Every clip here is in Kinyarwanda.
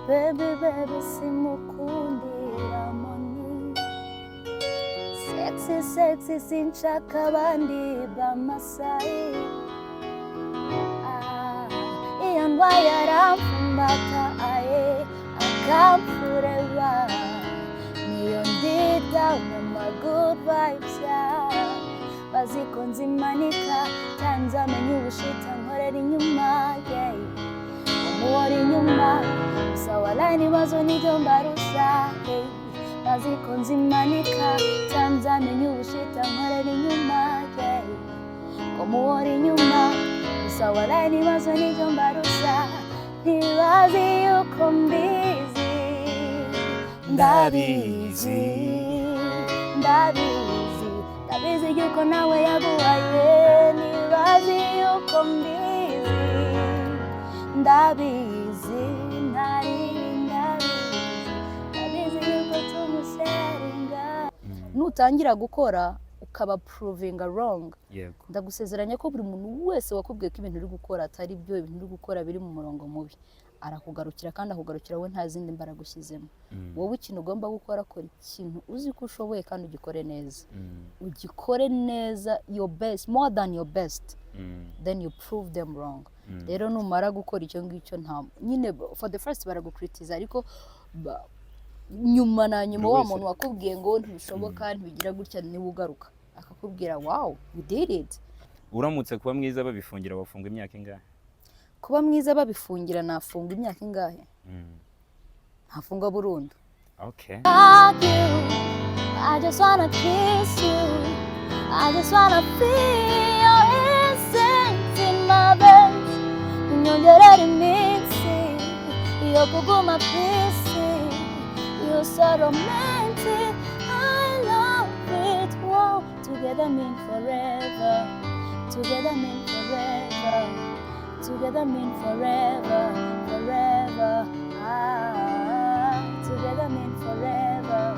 Baby, baby, simukundira money. Sexy, sexy, sinshaka abandi b'amasayi. Ah, iyo ndwaye aramfumbata, aye, akamfureba. Niyo ndi down on my good vibes, yeah. Bazi ko nzimanika tanzamenya ubushita nkorera inyuma, yeah. Umuhora inyuma gusa, walayi ibibazo nibyo mbarusha, hey. Bazi ko nzimanika tanzamenya ubushita nkorera inyuma, yeah. Umuhora inyuma gusa, walayi ibibazo nibyo mbarusha. Ntibazi yuko mbizi, ndabizi, ndabizi, ndabizi yuko nawe yaguhaye. Ntibazi yuko mbizi, ndabizi, ntari ndabizi, ndabizi yuko tumusharinga. Nutangira gukora ukaba provinga wrong, ndagusezeranya ko buri muntu wese wakubwiye ko ibintu uri gukora atari byo, ibintu uri gukora biri mu murongo mubi, arakugarukira, kandi akugarukira we nta zindi mbaraga ushyizemo. Wowe ikintu ugomba gukora, kora ikintu uzi ko ushoboye kandi ugikore neza, ugikore neza, your best, more than your best, then you prove them wrong. Rero numara gukora icyo ngicyo, nta nyine, for the first baragukriticiza, ariko nyuma na nyuma Buri wa wese muntu wakubwiye ngo ntibishoboka, ntibigira gutya, niwe ugaruka akakubwira: "Wow, you did it." Uramutse kuba mwiza babifungira, bafunga imyaka ingahe? Kuba mwiza babifungira, nafunga imyaka ingahe? Ntafunga burundu. Hug you. I just wanna kiss you. I just wanna feel your essence in my veins. Unyongerera iminsi yo kuguma ku isi. You're so romantic. I love it. Wow. Together mean forever. Together mean forever. Together mean forever. Forever. Ah, together mean forever.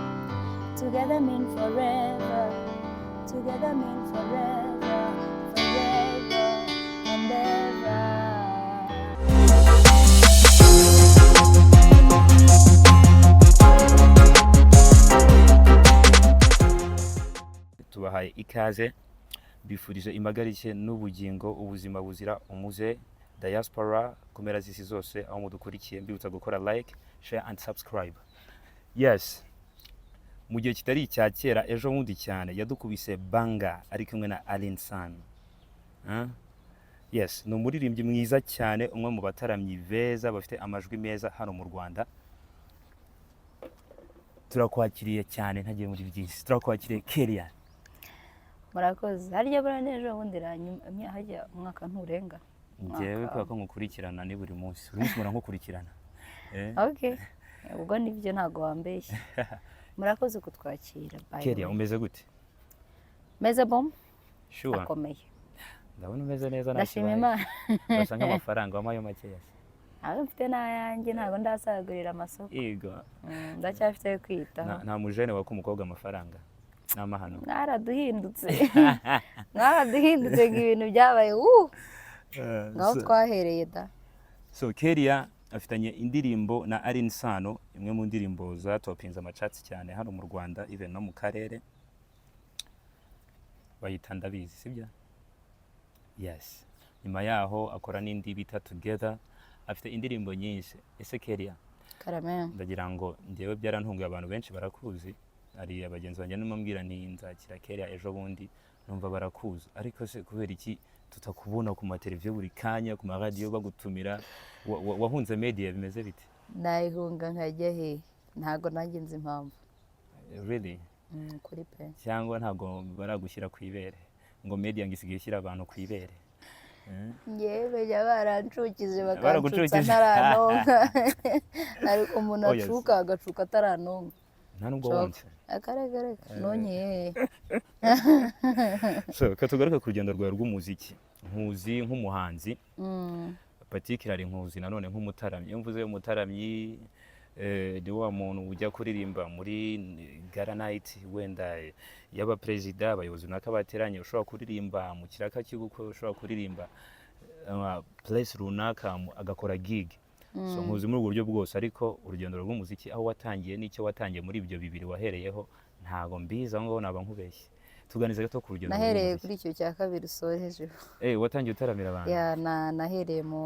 Together mean forever. Together mean forever. Forever and ever. Tubahaye ikaze, bifurije impagarike n'ubugingo, ubuzima buzira umuze, diaspora ku mpera z'isi zose aho mudukurikiye. Mbibutsa gukora like, share and subscribe. Yes, mu gihe kitari icya kera, ejo bundi cyane, yadukubise banger ari kumwe na Alyn Sano. Huh? Yes, ni umuririmbyi mwiza cyane, umwe mu bataramyi beza bafite amajwi meza hano mu Rwanda. Turakwakiriye cyane, ntagiye muri byinshi, turakwakiriye, Kelia. Murakoze. Harya buriya n'ejo bundi ranyuma, harya umwaka nturenga? Njyewe kubera ko nkukurikirana, ni buri munsi, buri munsi mpora nkukurikirana. Okay, ubwo nibyo, ntabwo wambeshya. Murakoze kutwakira, by the Kelia, way. umeze gute? Meze bom. Sure? Akomeye. Ndabona umeze neza, nta Ndashima kibaye. Imana. Urasa nk'amafaranga wampaye makeya se. Ntabwo mfite n'ayanjye, ntabwo ndasagurira amasoko. Yego. Ndacyafite ayo kwiyitaho. Nta mujene waka umukobwa amafaranga, ni amahano. Mwaraduhindutse, mwaraduhindutse ngo ibintu byabaye wuuu ngaho twahereye da. So Kelia afitanye indirimbo na Alyn Sano, imwe mu ndirimbo zatopinze amacharts cyane hano mu Rwanda, even no mu karere, bayita "Ndabizi", sibyo? Yes. Nyuma yaho akora n'indi bita "Together". Afite indirimbo nyinshi. Ese Kelia, Karame. ndagira ngo, njyewe byarantunguye, abantu benshi barakuzi. Hari abagenzi banjye ndimo mbwira nti nzakira Kelia ejo bundi, numva barakuzi. Ariko se kubera iki tutakubona ku mateleviziyo buri kanya, ku maradiyo bagutumira? Wahunze media, bimeze bite? Nayihunga nkajya he? Ntabwo nanjye nzi impamvu. Really? Kuri pe. Cyangwa ntabwo baragushyira ku ibere, ngo media ngo isigaye ishyira abantu ku ibere? Eh? Ngewe bajya barancukije, bakancutsa. Baragucukije. Ntaranonka, ariko umuntu Oh, yes. acuka, agacuka ataranonka. Nta nubwo Shoka. wonse? Akaregareka nonyeye. So reka tugaruke ku rugendo rwawe rw'umuziki. Nkuzi nk'umuhanzi, particularly nkuzi nanone nk'umutaramyi. Iyo mvuze umutaramyi, ni wa muntu ujya kuririmba muri gala night wenda y'abaperezida, abayobozi runaka bateranye, ushobora kuririmba mu kiraka cy'ubukwe, ushobora kuririmba place runaka, agakora gig. So nkuzi muri ubwo buryo bwose, ariko urugendo rw'umuziki, aho watangiye n'icyo watangiye muri ibyo bibiri wahereyeho, ntago mbizi. Aho ngaho naba nkubeshye. Tuganize gato ku rugendo Nahereye rw'umuziki. kuri icyo cya kabiri usorejeho. Watangiye utaramira abantu? Yeah, nahereye mu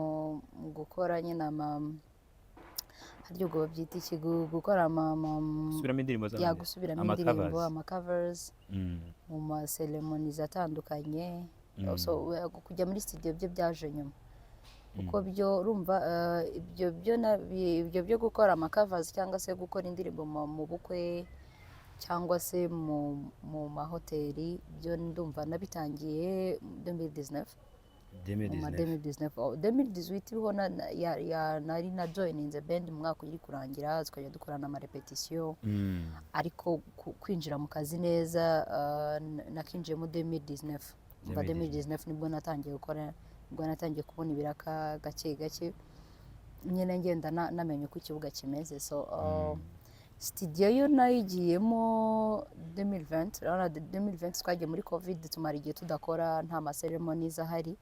gukora nyine ama, harya ubwo babyita iki, gukora ama Gusubiramo indirimbo ya z'abandi? Gusubiramo Ama indirimbo, covers. Ama covers mu ma ceremonies atandukanye. So kujya muri studio byo byaje nyuma, kuko byo urumva ibyo byo ibyo byo gukora ama covers cyangwa se gukora indirimbo mu bukwe cyangwa se mu mahoteli, byo ndumva nabitangiye 2019, mu ma 2019. 2019. Oh, 2018 iriho nari na joininze band mu mwaka uri kurangira, tukajya dukorana ama repetition, ariko kwinjira mu kazi neza nakinjiyemo 2019. Umva, 2019. 2019 nibwo natangiye gukora, nibwo natangiye kubona ibiraka gake gake nyine, ngenda namenya uko ikibuga kimeze. So studio yo nayigiyemo 2020. Urabona 2020 twagiye muri COVID, tumara igihe tudakora, nta ma ceremonies ahari,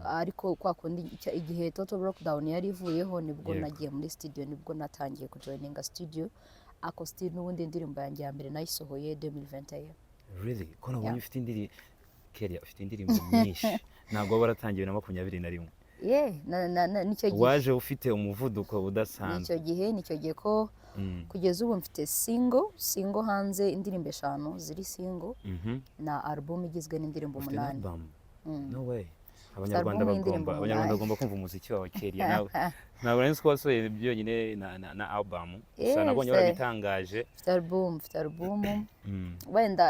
ariko kwa kundi igihe total lockdown yari ivuyeho, nibwo nagiye muri studio, nibwo natangiye kujoininga studio. Ako still n'ubundi indirimbo yanjye ya mbere nayisohoye 2021. Really? Ko nabonye Yeah. ufite indirimbo, Kellia, ufite indirimbo nyinshi, ntabwo waba waratangiye na 21? Yeah, nicyo gihe. Waje ufite umuvuduko udasanzwe. Nicyo gihe ko kugeza ubu mfite single hanze, indirimbo eshanu ziri single, na album igizwe n'indirimbo Ufite na 8. album? No way! Abanyarwanda Album y'indirimbo bagomba, Abanyarwanda 8. bagomba kumva umuziki wawe, Kellia. Nawe ntabwo nari nzi ko wasohoye byonyine na album gusa. Yes, Nabonye warabitangaje. Mfite album. Wenda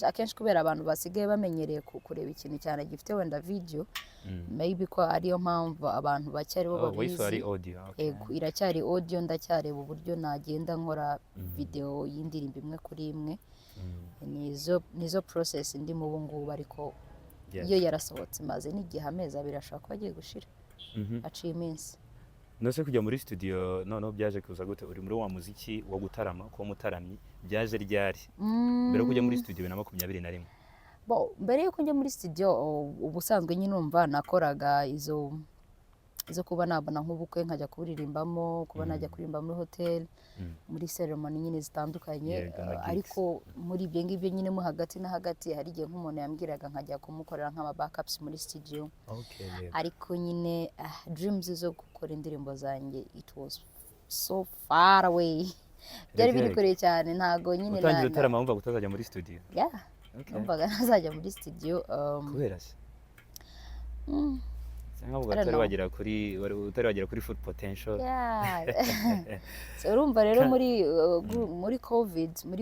akenshi kubera abantu basigaye bamenyereye kureba ikintu cyane gifite wenda video, maybe ko ariyo mpamvu abantu bake aribo Oh, wayisohoye ari babizi. audio, okay. Ego, iracyari audio. Ndacyareba uburyo nagenda nkora video y'indirimbo imwe kuri imwe. Nizo process ndimo ubu ngubu, ariko iyo yarasohotse, maze n'igihe, amezi 2 ashobora kuba agiye gushira, aciye iminsi. Nose kujya muri studio noneho byaje kuza gute? Uri muri wa muziki wo gutarama, kuba umutaramyi, byaje ryari mbere yo kujya muri studio 2021? Bo, mbere yuko njya muri studio, ubusanzwe nyine umva nakoraga izo kuba nabona nk'ubukwe nkajya kuririmbamo, kuba najya kuririmba muri hotel, muri ceremony nyine zitandukanye. Yego, na gigs. Ariko muri ibyo ngibyo nyine mo hagati na hagati hari igihe nk'umuntu yambwiraga nkajya kumukorera nk'ama backups muri studio. Ariko nyine dreams zo gukora indirimbo zanjye, it was so far away, byari biri Reka. kure cyane, ntago nyine Utangira utarama wumvaga utazajya muri studio? Yeah. Numvaga ntazajya muri studio. Kubera se? Cyangwa I uvuga don't utari know. wagera kuri wari utari wagera kuri full potential? Yeah. So, urumva rero muri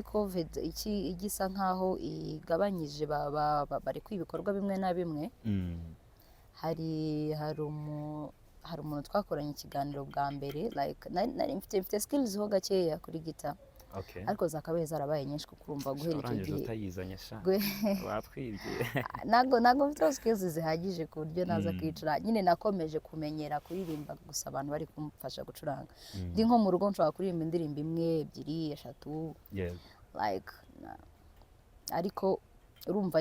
COVID iki igisa nkaho igabanyije bari ibikorwa bimwe na bimwe. Hari umuntu twakoranye ikiganiro bwa mbere, like nari mfite skills ho gakeya kuri guitar, ariko zakabaye zarabaye nyinshi, kuko urumva guhera icyo Urangije gihe utayizanye sha, batwibye. Ntago mfite skills zihagije ku buryo naza kwicara nyine. Nakomeje kumenyera kuririmba gusa abantu bari kumfasha gucuranga. Ndi nko mu rugo nshobora kuririmba indirimbo imwe, ebyiri, eshatu, like ariko urumva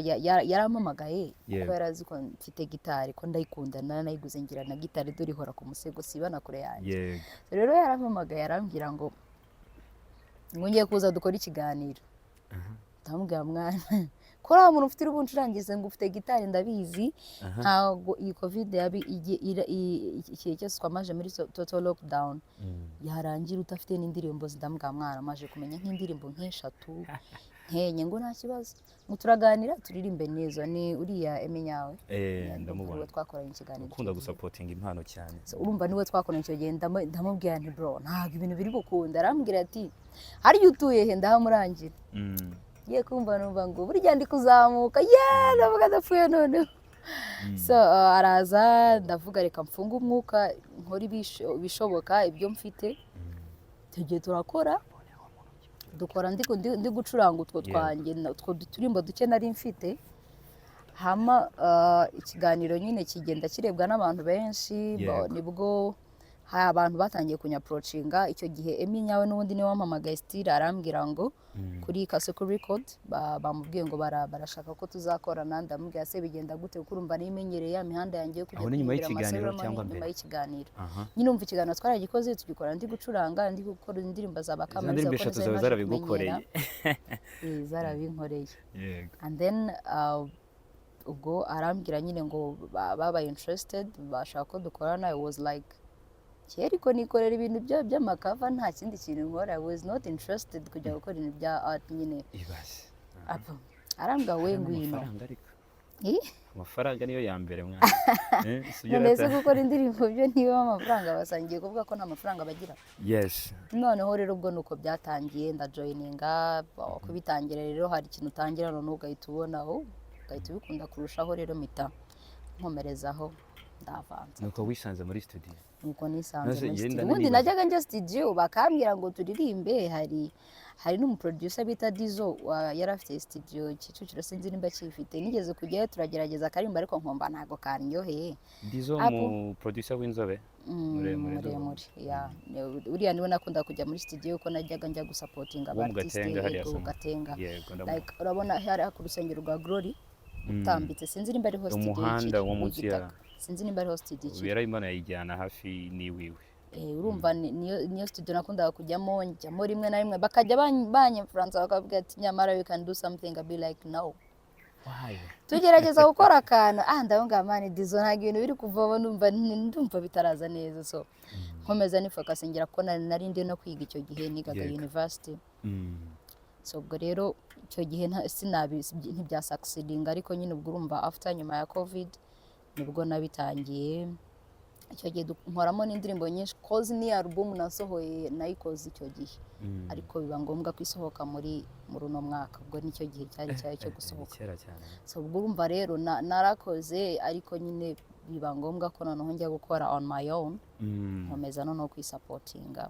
yarampamagaye kuko yari azi ko mfite gitari, ko ndayikunda, naranayiguze, ngira na gitari, dore ihora ku musego, siba na kure yanjye. Rero yarampamagaye arambwira ngo ngiye kuza dukore ikiganiro. Ndamubwira: "Mwana, ko uriya muntu ufite urubu ncurangize ngo ufite gitari, ndabizi." Ntabwo iyi COVID yabi igihe cyose twamaje muri total lockdown yarangira udafite n'indirimbo. Ndamubwira: "Mwana, maje kumenya nk'indirimbo nk'eshatu, nk'enye." Ngo nta kibazo, ngo turaganira turirimbe neza. Ni uriya Emenyawe. Ndamubona. Niwe twakoranye ikiganiro Ukunda icyo gihe. gusapotinga impano cyane. So, urumva niwe twakoranye icyo gihe. Ndamubwira nti: "Bro, ntabwo ibintu biri gukunda." Arambwira ati: "Harya utuye he?" Ndahamurangira. Ngiye kumva numva ngo burya ndi kuzamuka, ye, ndavuga ndapfuye noneho. So araza, ndavuga reka mfunge umwuka, nkore ibishoboka ibyo mfite. Icyo gihe turakora, dukora ndi gucuranga utwo twanjye, utwo turimbo duke nari mfite. Hama ikiganiro nyine kigenda kirebwa n'abantu benshi. Nibwo Hari abantu batangiye kunyapproachinga. Icyo gihe Emmy nyawe n'ubundi niwe wampamagaye still, arambwira ngo kuri Kasuku Record bamubwiye ngo barashaka ko tuzakorana. Ndamubwira: "Se bigenda gute?" Kuko urumva nimenyereye ya mihanda yanjye yo kujya Aho ni nyuma kuririmbira y'ikiganiro amaceremony. cyangwa Nyuma mbere? y'ikiganiro. Aha Nyine umva, ikiganiro twaragikoze, tugikora ndi gucuranga, ndi gukora indirimbo za Izo Bakamariza, ndirimbo kuko eshatu nizo zawe naje zarabigukoreye. kumenyera. Eh, zarabinkoreye. And then ubwo arambwira nyine ngo babaye interested, bashaka ko dukorana. I was like, kera ariko nikorera ibintu by'amacover, nta kindi kintu nkora. I was not interested kujya gukora ibintu bya art nyine. Ibaze. Apa, arambwira we Harimo ngwino. Amafaranga ariko. Eh? Amafaranga niyo ya mbere, mwana. Eh, si byo? None se Rata? gukora indirimbo byo niba amafaranga, basangiye kuvuga ko nta mafaranga bagira. Yes. Noneho rero ubwo nuko byatangiye, ndajoininga. Kubitangira rero, hari ikintu utangira noneho ugahita ubona, oh, ugahita ubikunda kurushaho. Rero mpita nkomerezaho, ndavanza. Nuko wisanze muri studio. Nuko nisanze Maze muri ngenda studio. Ubundi nanibaza. najyaga njya studio bakambwira ngo turirimbe. Hari n'umuproducer bita Dizo yari afite studio Kicukiro, sinzi nimba akiyifite. Nigeze kujyayo turagerageza akaririmbo, ariko nkumva ntabwo karyoheye. Dizo, Apo. mu producer w'inzobe, muremure. Muremure, ya. Uriya niwe nakunda kujya muri studio, kuko najyaga njya gusupportinga Wo mu abartiste. Gatenga hariya. Yego. Sama. Gatenga. Yego, ndamubona. Like urabona hariya ku rusengero rwa Glory, utambitse, sinzi nimba ariho studio Umuhanda ikiri, wo munsi ya w'igitaka. Sinzi nimba ariho studio ikiri. Ubera yayijyana hafi n'iwiwe. Eh, urumva niyo studio nakundaga kujyamo. Njyamo rimwe na rimwe bakajya banyinfluença, bakavuga ati: "Nyamara we can do something." I be like, "No." Why? Tugerageza gukora akantu, ndavuga: "Man, Dizo, ntabwo ibintu biri kuvamo, ndumva bitaraza neza." So nkomeza nifocusingira ko nari ndi no kwiga icyo gihe, nigaga university. So ubwo rero icyo gihe sinabi ntibyasucceedinga, ariko nyine ubwo urumva after, nyuma ya COVID nibwo nabitangiye. Icyo gihe nkoramo n'indirimbo nyinshi, cause ni album nasohoye nayikoze icyo gihe, ariko biba ngombwa ko isohoka muri uno mwaka. Ubwo nicyo gihe cyari cyayo cyo Ni gusohoka. kera cyane. So ubwo urumva rero narakoze, ariko nyine biba ngombwa ko noneho njya gukora on my own, nkomeza noneho kwisupportinga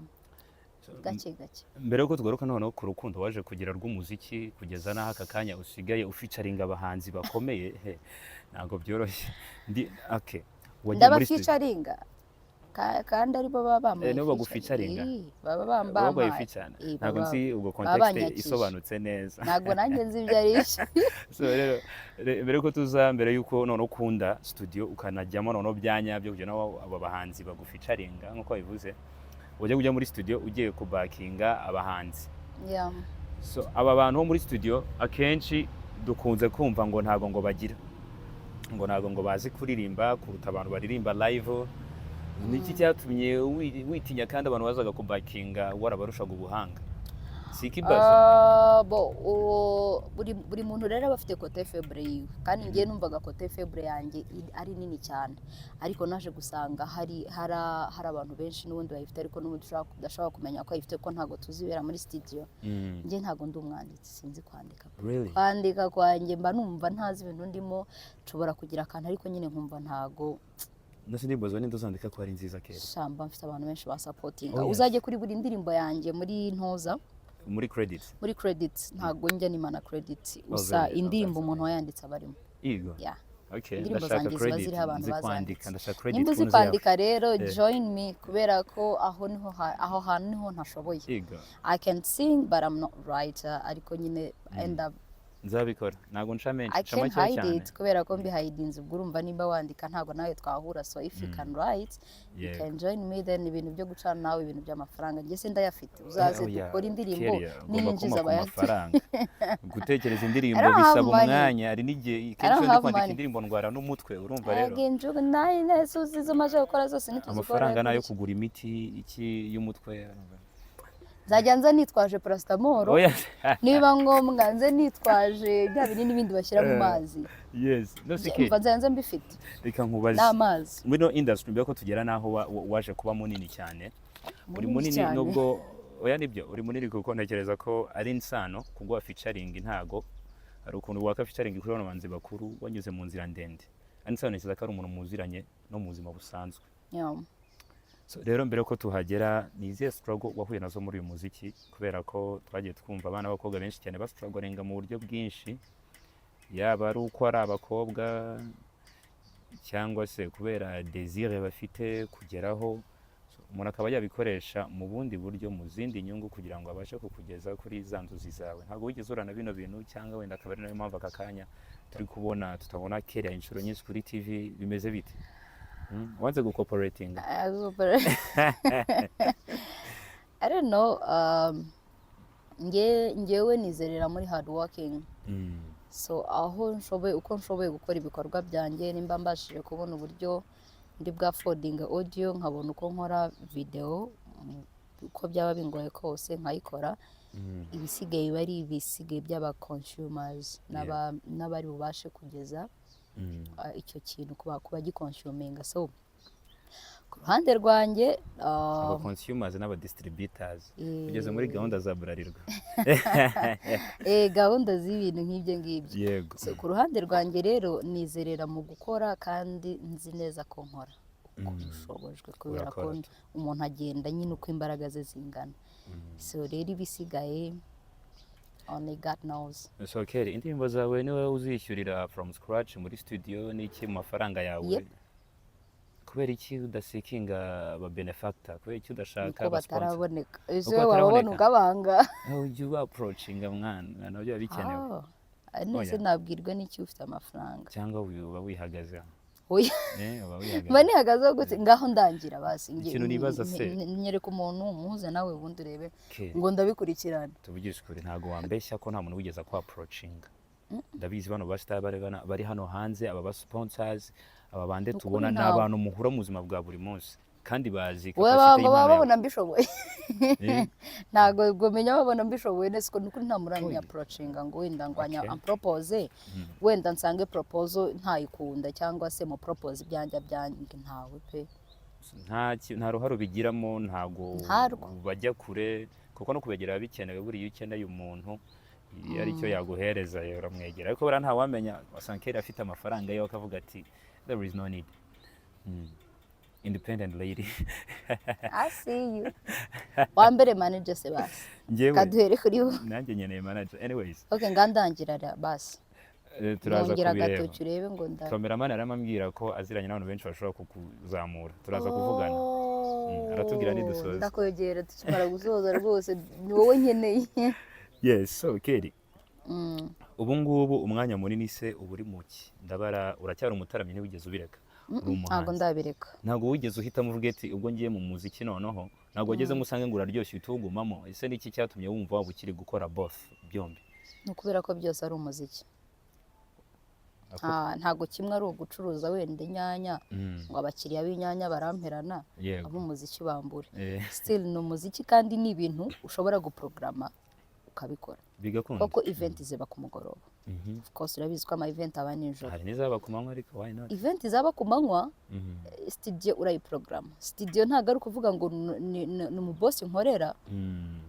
So, gake gake. Mbere yuko tugaruka noneho ku rukundo waje kugira rw'umuziki kugeza n'aho aka kanya usigaye ufeaturinga abahanzi bakomeye, he, ntabwo byoroshye. Ndi okay, wagiye muri studio. Ndabafeaturinga kandi aribo baba bampaye Eh, nibo featuring. bagufeaturinga? Eh, baba Babaye bampaye. feature? Eh, Ntabwo nzi ubwo baba context banyakije. isobanutse neza. Ntabwo nanjye nzi ibyo ari byo. So rero mbere yuko tuza, mbere yuko noneho ukunda studio ukanajyamo noneho bya nyabyo kugira ngo abo bahanzi bagufeaturinga nk'uko babivuze, ujya kujya muri studio ugiye kubackinga abahanzi. Yeah. So aba bantu bo muri studio akenshi dukunze kumva ngo ntabwo ngo bagira ngo ntabwo ngo bazi kuririmba kuruta abantu baririmba live. Niki cyatumye witinya kandi abantu bazaga kubackinga warabarushaga ubuhanga? Si ikibazo? Ah, bo buri muntu rero aba afite côté faible yiwe, kandi ngiye numvaga côté faible yanjye ari nini cyane, ariko naje gusanga hari abantu benshi n'ubundi bayifite, ariko n'ubundi udashobora kumenya ko ayifite, ko ntabwo tuzibera muri studio. Njye ntabwo ndi umwanditsi, sinzi kwandika. Really? Kwandika kwanjye mba numva ntazi ibintu ndimo. Nshobora kugira akantu, ariko nyine nkumva ntago. Nose indirimbo zawe ninde uzandika ko ari nziza kera? Shamba, mfite abantu benshi basupportinga. Oh, yes. Uzajye kuri buri ndirimbo yanjye muri ntoza Muri credits. Muri credits, ntabwo njya nimana credits gusa. Very- Indirimbo oh, that's umuntu wayanditse aba arimo. Igo. Yeah. Okay. Indirimbo Ndashaka zanjye ziba credit. ziriho abantu Nzi kwandika. bazanditse. Ndashaka credit Nimba uzi kunoza yawe. kwandika rero, Eh. join me, kubera ko aho niho aho hantu niho ntashoboye. Igo. I can sing but I'm not writer, ariko nyine end up Nzabikora, ntabwo nca menshi, I nca can make hide cyane. it, kubera ko mbihidinze, ubwo urumva nimba wandika ntabwo nawe twahura. So if you can write, you can join me. Then ibintu byo gucana nawe, ibintu by'amafaranga, njye se ndayafite. Uzaze Oya, dukore indirimbo, Kelly, ugomba niyinjiza kuma ku abayafite. mafaranga. Gutekereza indirimbo I don't have bisaba money. umwanya. Hari n'igihe I kenshi don't iyo ndi have kwandika money. indirimbo ndwara n'umutwe, urumva rero. Njugu nayo izo maze gukora zose ntituzikora. Amafaranga nayo kugura imiti iki y'umutwe. Nzajya nza nitwaje paracetamol. Oya. Niba ngombwa nze nitwaje bya binini bindi bashyira mu Eh, mazi. Yes, no sike. Mva nzajya nza mbifite Reka nkubaze. n'amazi. Muri no industry, mbere ko tugera n'aho waje kuba munini cyane, uri Munini munini cyane. Nubwo oya nibyo, uri munini, kuko ntekereza ko ari insano kuguha featuring. Ntago hari ukuntu waka featuring kuri bano bahanzi bakuru wanyuze mu nzira ndende. Ari insano, ntekereza ko ari umuntu muziranye no mu buzima busanzwe. Yeah. So, rero mbere ko tuhagera, ni izihe struggle wahuye nazo muri uyu muziki? Kubera ko twagiye twumva abana b'abakobwa benshi cyane bastrugglinga mu buryo bwinshi, yaba ari uko ari abakobwa cyangwa se kubera desire bafite kugeraho. So, Umuntu akaba yabikoresha mu bundi buryo, mu zindi nyungu, kugira ngo abashe kukugeza kuri za nzozi zawe. Ntabwo wigeze urana bino bintu, cyangwa wenda akaba ari nayo mpamvu aka kanya turi kubona tutabona Keria inshuro nyinshi kuri TV? Bimeze bite? Wanze gucooperatinga? I don't know. Ngewe nizerera muri hard working. So aho nshoboye, uko nshoboye gukora ibikorwa byanjye, nimba mbashije kubona uburyo ndi bwa affordinga audio, nkabona uko nkora video, uko byaba bingoye kose nkayikora, ibisigaye biba ari ibisigaye by'aba consumers n'abari bubashe kugeza icyo kintu ku bagiconsuminga. So ku ruhande rwanjye, Aba consumers n'aba distributors, ugeze muri gahunda za Bralirwa. Gahunda z'ibintu nk'ibyo ngibyo. So ku ruhande rwanjye rero nizerera mu gukora, kandi nzi neza ko nkora uko nshobojwe, kubera ko Urakora. umuntu agenda nyine uko imbaraga ze zingana. So rero ibisigaye, only God knows. So Kelly, indirimbo zawe niwe uzishyurira from scratch muri studio n'iki, mu mafaranga yawe? Yep. Kubera iki udaseekinga aba benefactor? Kubera iki udashaka Nuko aba sponsor? bataraboneka. Ese Uko wababona bataraboneka? ukabanga. Aho ujya uba approachinga mwana, nabyo biba bikenewe. Ah, nese Oya. nabwirwa n'iki ufite amafaranga? Cyangwa uba wihagazeho? Oya. Eh, uba wihagazeho. Mba nihagazeho gute? Ngaho ndangira basi. Ikintu nibaza se- Nyereka umuntu umuhuze nawe, ubundi urebe Kelly, ngo ndabikurikirana. Tuvugishe ukuri, ntabwo wambeshya ko nta muntu wigeze aku approachinga. Ndabizi bano ba star bari hano hanze, aba ba sponsors, aba bande Ukuri tubona ni ntawe. abantu muhura mu buzima bwa buri munsi kandi bazi Wowe capacity baba y'impano yawe. babona mbishoboye. Ntabwo ubwo menya babona mbishoboye nese ko nukuri nta muranya Oya. approachinga ngo wenda ngo anya ampropose, wenda nsange proposal ntayikunda, cyangwa se mu propose ibyanjye byanjye, ntawe pe. Nta ruhare ubigiramo, ntabwo Ntarwo. bajya kure, kuko no kubegera biba bikenewe. Buriya iyo ukeneye umuntu, iyo ari cyo yaguhereza uramwegera, ariko buriya ntawamenya, wasanga Kelly afite amafaranga ye akavuga ati "There is no need." Independent lady. I see you. Wambere manager se basi. Njyewe? Kaduhere kuri bo. Nanjye nkeneye manager anyways. Okay, ngandangira basi. Turaza Nongera kubireba. agatoki urebe ngo nda Cameraman aramambwira ko aziranye n'abantu benshi bashobora kukuzamura. Turaza kuvugana. Aratubwira nidusoza. Ndakwegera tukimara gusoza rwose, ni wowe nkeneye. Yes. So Kelly, ubu ngubu umwanya munini se uba uri mu ki? Ndabara uracyari umutaramyi, ntiwigeze ubireka, uri Ntabwo umuhanzi. ndabireka. Ntabwo wigeze uhitamo uvuge ati "Ubwo ngiye mu muziki noneho"? Ntabwo wagezemo usange ngo uraryoshye uhite uwugumamo? Ese niki cyatumye wumva waba ukiri gukora both, byombi? Ni ukubera ko byose ari umuziki. Ntabwo kimwe ari ugucuruza wenda inyanya ngo abakiriya b'inyanya baramperana, ab'umuziki bambure. Still ni umuziki, kandi ni ibintu ushobora guporogaramu ukabikora. Bigakunda. Kuko event ziba ku mugoroba. Of course urabizi ko ama event aba nijoro. Hari n'izaba ku manywa, ariko why not? Event zaba ku manywa, studio urayiporogaramu. Studio ntabwo ari ukuvuga ngo ni umubosi nkorera.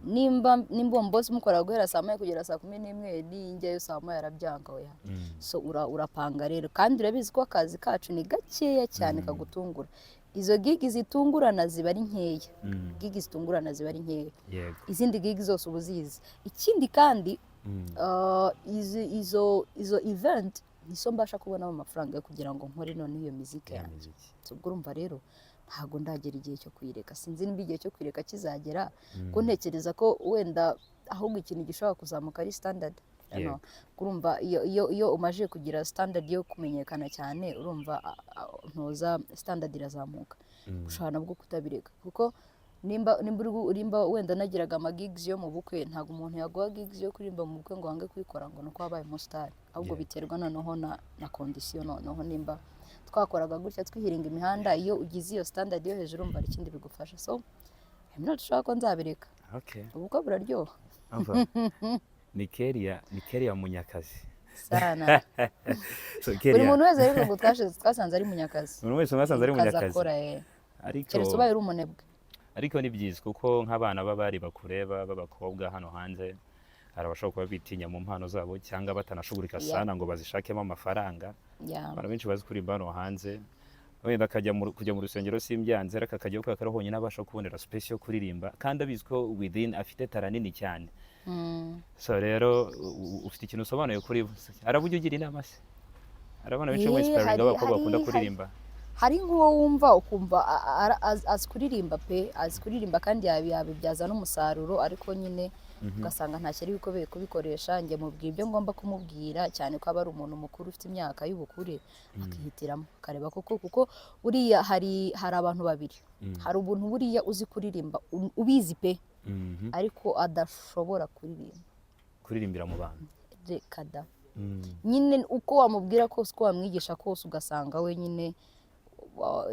Nimba uwo mubosi mukorera guhera saa 1 kugera saa 11, ninjyayo saa 1 arabyanga, oya. So urapanga rero, kandi urabizi ko akazi kacu ni gakeya cyane kagutungura. Izo gig zitungurana ziba ari nkeya. Gig zitungurana ziba ari nkeya. Izindi gig zose uba uzizi. Ikindi kandi, izo event nizo mbasha kubonamo amafaranga yo kugira ngo nkore noneho iyo miziki Ya yanjye. miziki. So, ubwo urumva rero ntabwo ndagera igihe cyo kuyireka. Sinzi niba igihe cyo kuyireka kizagera, ko ntekereza ko wenda ahubwo ikintu gishobora kuzamuka ari standard. No, urumva iyo umaze kugira standard yo kumenyekana cyane, urumva ntuza standard irazamuka, ushobora nabwo kutabireka, kuko nimba wenda nagiraga ama gigs yo mu bukwe, ntabwo umuntu yaguha gigs yo kuririmba mu bukwe ngo wange kuyikora ngo nuko wabaye umusitari. Ahubwo biterwa noneho na condition. Noneho nimba twakoraga gutya twihiringa imihanda, iyo ugize iyo standard yo hejuru, urumva hari ikindi bigufasha. So I'm not sure ko nzabireka. Ubukwe buraryoha. Umva. Ni Keria, ni Keria Munyakazi. Sana. So, Buri Keria, muntu wese ariko ngo twasanze ari Munyakazi. Umuntu wese mwasanze ari Kazi Munyakazi. akora, eh. Ariko Keretse ubaye uri umunebwe. Ariko ni byiza, kuko nk'abana b'abari bakureba b'abakobwa hano hanze, hari abashobora kuba bitinya mu mpano zabo cyangwa batanashugurika sana ngo bazishakemo amafaranga. Abantu benshi bazi kuririmba hano hanze, wenda akajya kujya mu rusengero simbyanze, ariko akajya kubera ko ari honyine abasha kubonera space yo kuririmba, kandi abizi ko within afite talent nini cyane. So rero ufite ikintu usobanuye kuri bo. Aravuga ugira inama se, arabona benshi Eh, mu inspiring abakobwa bakunda kuririmba. Hari nk'uwo wumva ukumva azi kuririmba pe, azi kuririmba kandi yabibyaza n'umusaruro, ariko nyine ugasanga ntacyo ari bikobeye kubikoresha. Njye mubwira ibyo ngomba kumubwira, cyane ko aba ari umuntu mukuru ufite imyaka y'ubukure, akihitiramo akareba koko, kuko buriya hari abantu babiri. Hari ubuntu buriya uzi kuririmba, ubizi pe, ariko adashobora kuririmba. Kuririmbira mu bantu. Reka da. Nyine uko wamubwira kose, uko wamwigisha kose, ugasanga we nyine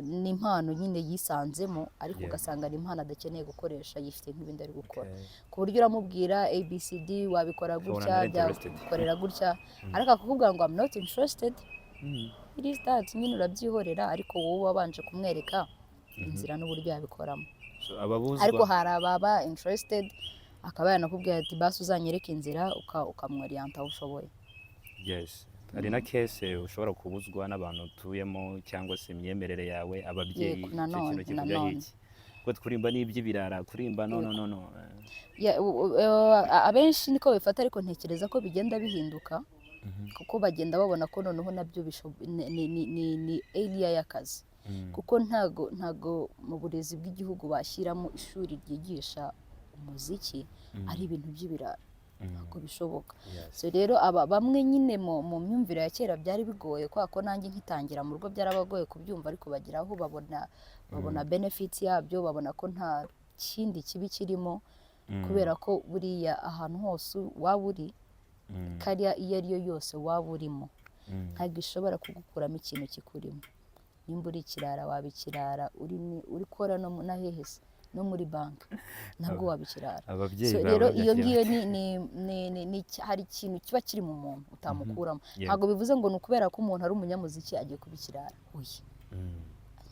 ni impano nyine yisanzemo, ariko ugasanga ni impano adakeneye gukoresha, yifite nk'ibindi ari gukora, ku buryo uramubwira ABCD, wabikora Ukabona gutya, ntari interested. byakorera gutya, ariko akakubwira ngo "I'm not interested." It is that nyine urabyihorera, ariko wowe wabanje kumwereka inzira n'uburyo yabikoramo. So, ababuzwa. Ariko hari ababa interested, akaba yanakubwira ati "Basi uzanyereke inzira," ukamworiyanta aho ushoboye. Yes, hari na case ushobora kubuzwa n'abantu utuyemo cyangwa se imyemerere yawe, ababyeyi. Icyo Nanone, kintu kivugaho nanone. iki? Kuko kuririmba ni iby'ibirara, kuririmba no, no, no, no. Ya, abenshi niko babifata, ariko ntekereza ko bigenda bihinduka, kuko bagenda babona ko noneho nabyo ni area y'akazi, kuko ntago mu burezi bw'igihugu bashyiramo ishuri ryigisha umuziki ari ibintu by'ibirara. Ntabwo bishoboka. So rero aba bamwe nyine mu myumvire ya kera byari bigoye, kubera ko nanjye nkitangira mu rugo byarabagoye kubyumva, ariko bagira aho babona benefits yabyo, babona ko nta kindi kibi kirimo, kubera ko buriya ahantu hose waba uri, kariya iyo ari yo yose waba urimo, ntabwo ishobora kugukuramo ikintu kikurimo. Nimba uri ikirara, waba ikirara uri kora no na hehe se, no muri banki nabwo waba ikirara. Ababyeyi So bawe rero iyo babyakira ngiyo bate? ni hari ikintu kiba kiri mu muntu utamukuramo. Ntabwo Ntabwo bivuze ngo ni ukubera ko umuntu ari umunyamuziki agiye kuba ikirara, oya.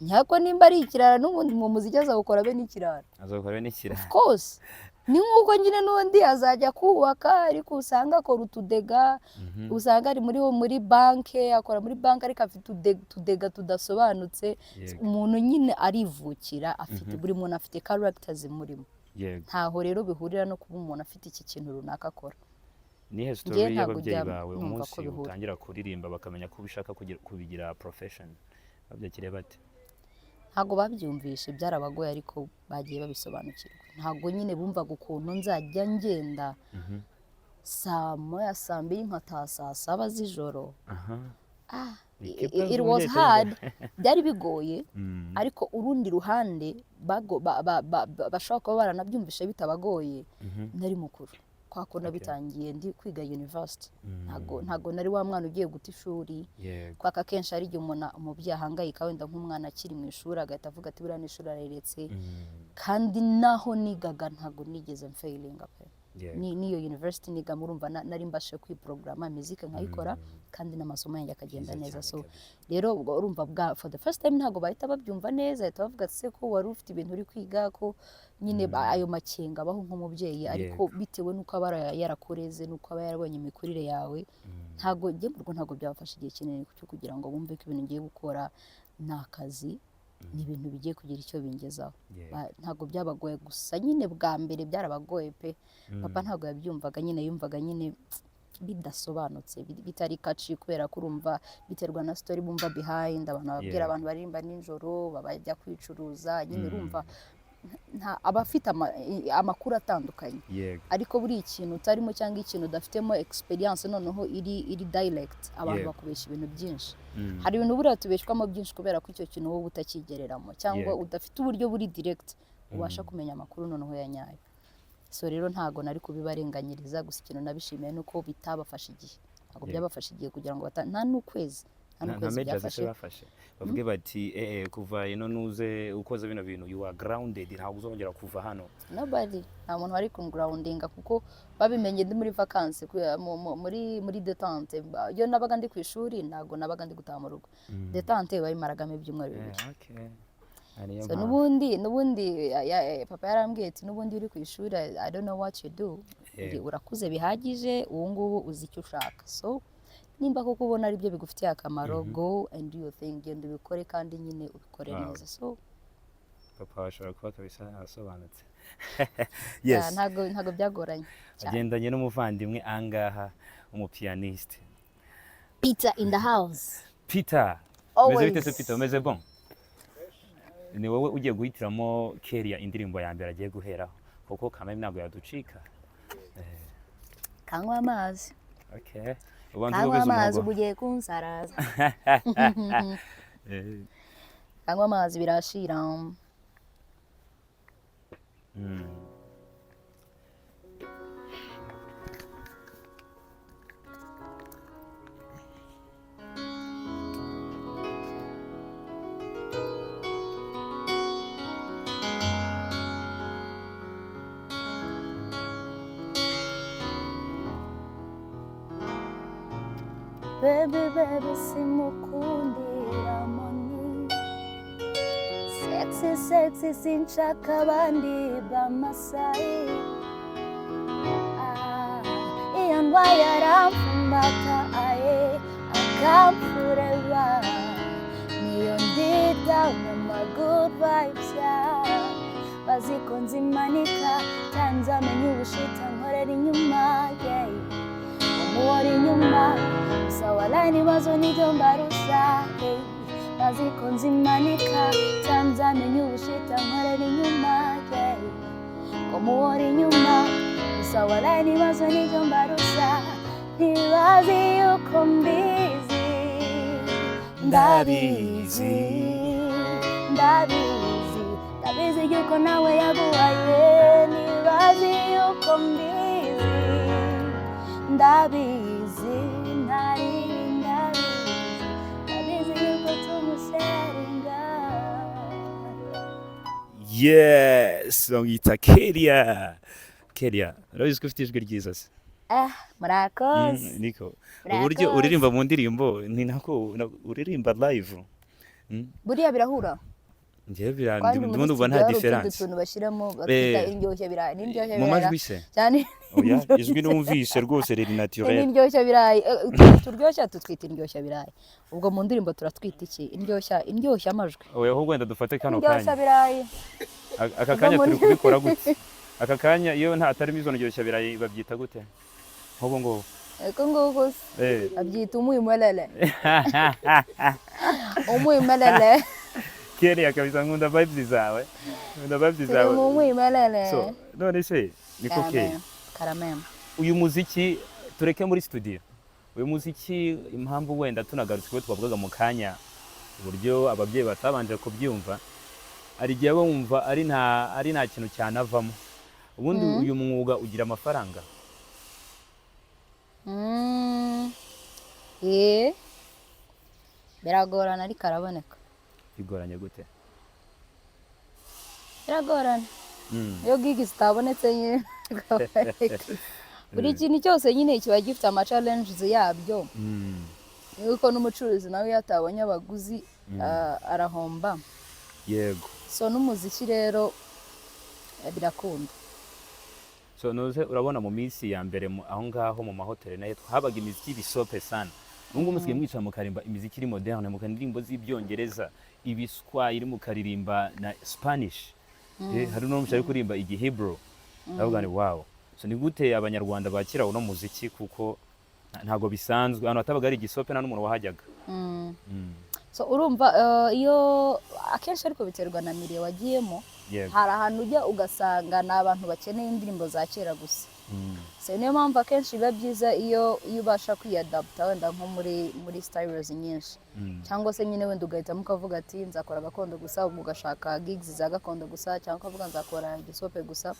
Nyako nimba ari ikirara, n'ubundi mu muziki azawukora abe n'ikirara. Azakora n'ikirara. Of course, ni nk'uko nyine n'undi azajya kubaka, ariko usanga akora utudega, usanga ari muri banki, akora muri banki ariko afite utudega tudasobanutse. Umuntu nyine arivukira afite, buri muntu afite character zimurimo. Ntaho rero bihurira no kuba umuntu afite iki kintu runaka akora. Nihe Njye story ntabwo y'ababyeyi njya bawe numva umunsi ko bihura. utangira kuririmba bakamenya ko ubishaka kubigira profession, babyakiriye bate? Ntabwo babyumvishe, byarabagoye, ariko bagiye babisobanukirwa. Ntabwo nyine bumvaga ukuntu nzajya ngenda saa 1, saa 2, nkataha saa 7 z'ijoro. Ah, Ni it was umubyeyi hard, byari bigoye, ariko urundi ruhande bashobora kuba baranabyumvishe bitabagoye, nari mukuru kwa ko nabitangiye ndi kwiga university. Ntago nari wa mwana ugiye guta ishuri, kwaka akenshi hari igihe umuntu, umubyeyi ahangayika wenda nk'umwana akiri mu ishuri, agahita avuga ati "Buriya n'ishuri araretse." Kandi naho nigaga ntago nigeze mfailinga pe. N'iyo university niga, murumva nari mbashe kwiporogaramu muzike nkayikora, kandi n'amasomo yanjye akagenda Byiza neza. cyane So kabisa. rero ubwo urumva bwa for the first time ntabwo bahita babyumva neza, bahita bavuga ati "Se ko wari ufite ibintu uri kwiga?" Ko nyine ayo makenga abaho nk'umubyeyi, ariko bitewe n'uko aba yarakureze, n'uko aba yarabonye imikurire yawe, ntabwo njye mu rugo ntabwo byabafasha igihe kinini cyo kugira ngo bumve ko ibintu ngiye gukora ni akazi, ni ibintu bigiye kugira icyo bingezaho. Ntabwo byabagoye, gusa nyine bwa mbere byarabagoye pe. Papa ntabwo yabyumvaga nyine, yumvaga nyine bidasobanutse, bitari kaci, kubera ko urumva biterwa na story bumva behind, abantu babwira, abantu baririmba nijoro bajya kwicuruza nyine. Urumva nta aba afite amakuru atandukanye, ariko buri ikintu utarimo cyangwa ikintu udafitemo experience noneho iri direct, abantu bakubesha ibintu byinshi. Hari ibintu buriya tubeshwamo byinshi kubera ko icyo kintu wowe utakigereramo cyangwa udafite uburyo buri direct ubasha kumenya amakuru noneho ya nyayo. So rero ntago nari kubibarenganyiriza, gusa ikintu nabishimiye ni uko bitabafashe igihe, ntabwo byabafashe igihe kugira ngo nta n'ukwezi, nta nta n'ukwezi measures byafashe. Se bafashe bavuge bati kuva ino nuze ukoze bino bintu, you are grounded, ntabwo uzongera kuva hano"? Nobody, nta muntu wari kungroundinga, kuko babimenye ndi muri vacances, muri détente. Iyo nabaga ndi ku ishuri ntabwo nabaga ndi gutaha mu rugo. Détente bayimaragamo ibyumweru 2. Okay. Ariyo So mpamvu. N'ubundi papa yarambwiye ati "N'ubundi uri ku ishuri, I don't know what you do. Urakuze bihagije, ubu ngubu uzi icyo ushaka. So nimba koko ubona ari byo bigufitiye akamaro, go and do your thing, genda ubikore kandi nyine ubikore neza." So Papa ashobora kuba kabisa asobanutse. Ntago byagoranye cyane. Agendanye n'umuvandimwe angaha, umupianiste. Peter in the house. Peter. Always. Umeze bite se Peter? Umeze bon? Ni wowe ugiye guhitiramo Kelia indirimbo ya mbere agiye guheraho, kuko kameme ntabwo yaducika. Kanywa amazi. Okay, ubanza Kanywa ubeze amazi, ubu umuhogo. Ugiye kunsaraza. Kanywa amazi birashira. Baby, baby, simukundira money. Sexy, sexy, sinshaka abandi b'Amasayi. Ah, iyo ndwaye aramfumbata, aye, akamfureba. Niyo ndi down on my good vibes, yeah. Bazi ko nzimanika, tanzamenya ubushita nkorera inyuma, yeah. Umuhora inyuma gusa, walayi ibibazo nibyo mbarusha, hey. Bazi ko nzimanika, tanzamenya ubushita nkorera inyuma, yeah. Umuhora inyuma gusa, walayi ibibazo nibyo mbarusha. Ntibazi yuko mbizi, ndabizi, ndabizi, ndabizi yuko nawe yaguhaye. Ntibazi yuko mbizi, ndabizi, ntari ndabizi, ndabizi yuko tumusharinga. Yes, bamwita Kelia. Kelia, urabizi ko ufite ijwi ryiza se? Ah, murakoze. Niko Murakoze. uburyo uririmba mu ndirimbo ni nako uririmba live. Buriya birahura. Njyewe Kandi ndimo muri ndumva nta studio hari utundi différence. tuntu bashyiramo batwita indyoshya birayi n'indyoshya Mu birayi. majwi se? Cyane. Oya, ijwi numvise rwose riri naturel. N'indyoshya birayi. Utuntu turyoshya tutwita indyoshya birayi. Ubwo mu ndirimbo turatwita iki? Indyoshya amajwi. Oya, ahubwo wenda dufate kano Indyoshya kanya. birayi. Aka kanya turi kubikora gute? Aka kanya iyo nta atarimo izo ndyoshya birayi babyita gute? Nk'ubu ngubu. Eko nguko se? Babyita umwimerere, umwimerere. Kelia kabisa, nkunda vibes zawe, nkunda vibes Turi zawe. mu mwimerere. So none se niko Kelia, Karame. Uyu muziki, tureke muri studio, uyu muziki, impamvu wenda tunagarutse kuko twavugaga mu kanya uburyo ababyeyi batabanje kubyumva, hari igihe baba bumva ari nta kintu cyanavamo. Ubundi uyu mwuga ugira amafaranga? Biragorana ariko araboneka. Bigoranye gute? Biragorana. Iyo gig zitabonetse nyine bigaboneka. Buri kintu cyose nyine kiba gifite ama challenges yabyo. Yuko n'umucuruzi nawe iyo atabonye abaguzi, arahomba. So n'umuziki rero, birakunda. So nuze urabona mu minsi ya mbere aho ngaho mu mahoteli nayo habaga imiziki y'ibisope sana. Ubu ngubu musigaye mwicara mukarimba imiziki iri moderne, mukaririmba indirimbo z'Ibyongereza, Ibiswahili, mukaririmba na Spanish. Hari n'umuntu ari kuririmba Igihebrew, ndavuga ni wow. So ni gute Abanyarwanda bakira uno muziki? Kuko ntabwo bisanzwe, ahantu hatabaga ari igisope nta n'umuntu wahajyaga. So urumva, iyo akenshi ariko biterwa na milieu wagiyemo. Hari ahantu ujya ugasanga ni abantu bakeneye indirimbo za kera gusa. So niyo mpamvu akenshi biba byiza iyo ubasha kwiyadaputa wenda nko muri styles nyinshi, cyangwa se nyine wenda ugahitamo ukavuga ati nzakora gakondo gusa, ubwo ugashaka gigs za gakondo gusa, cyangwa ukavuga nzakora igisope gusa.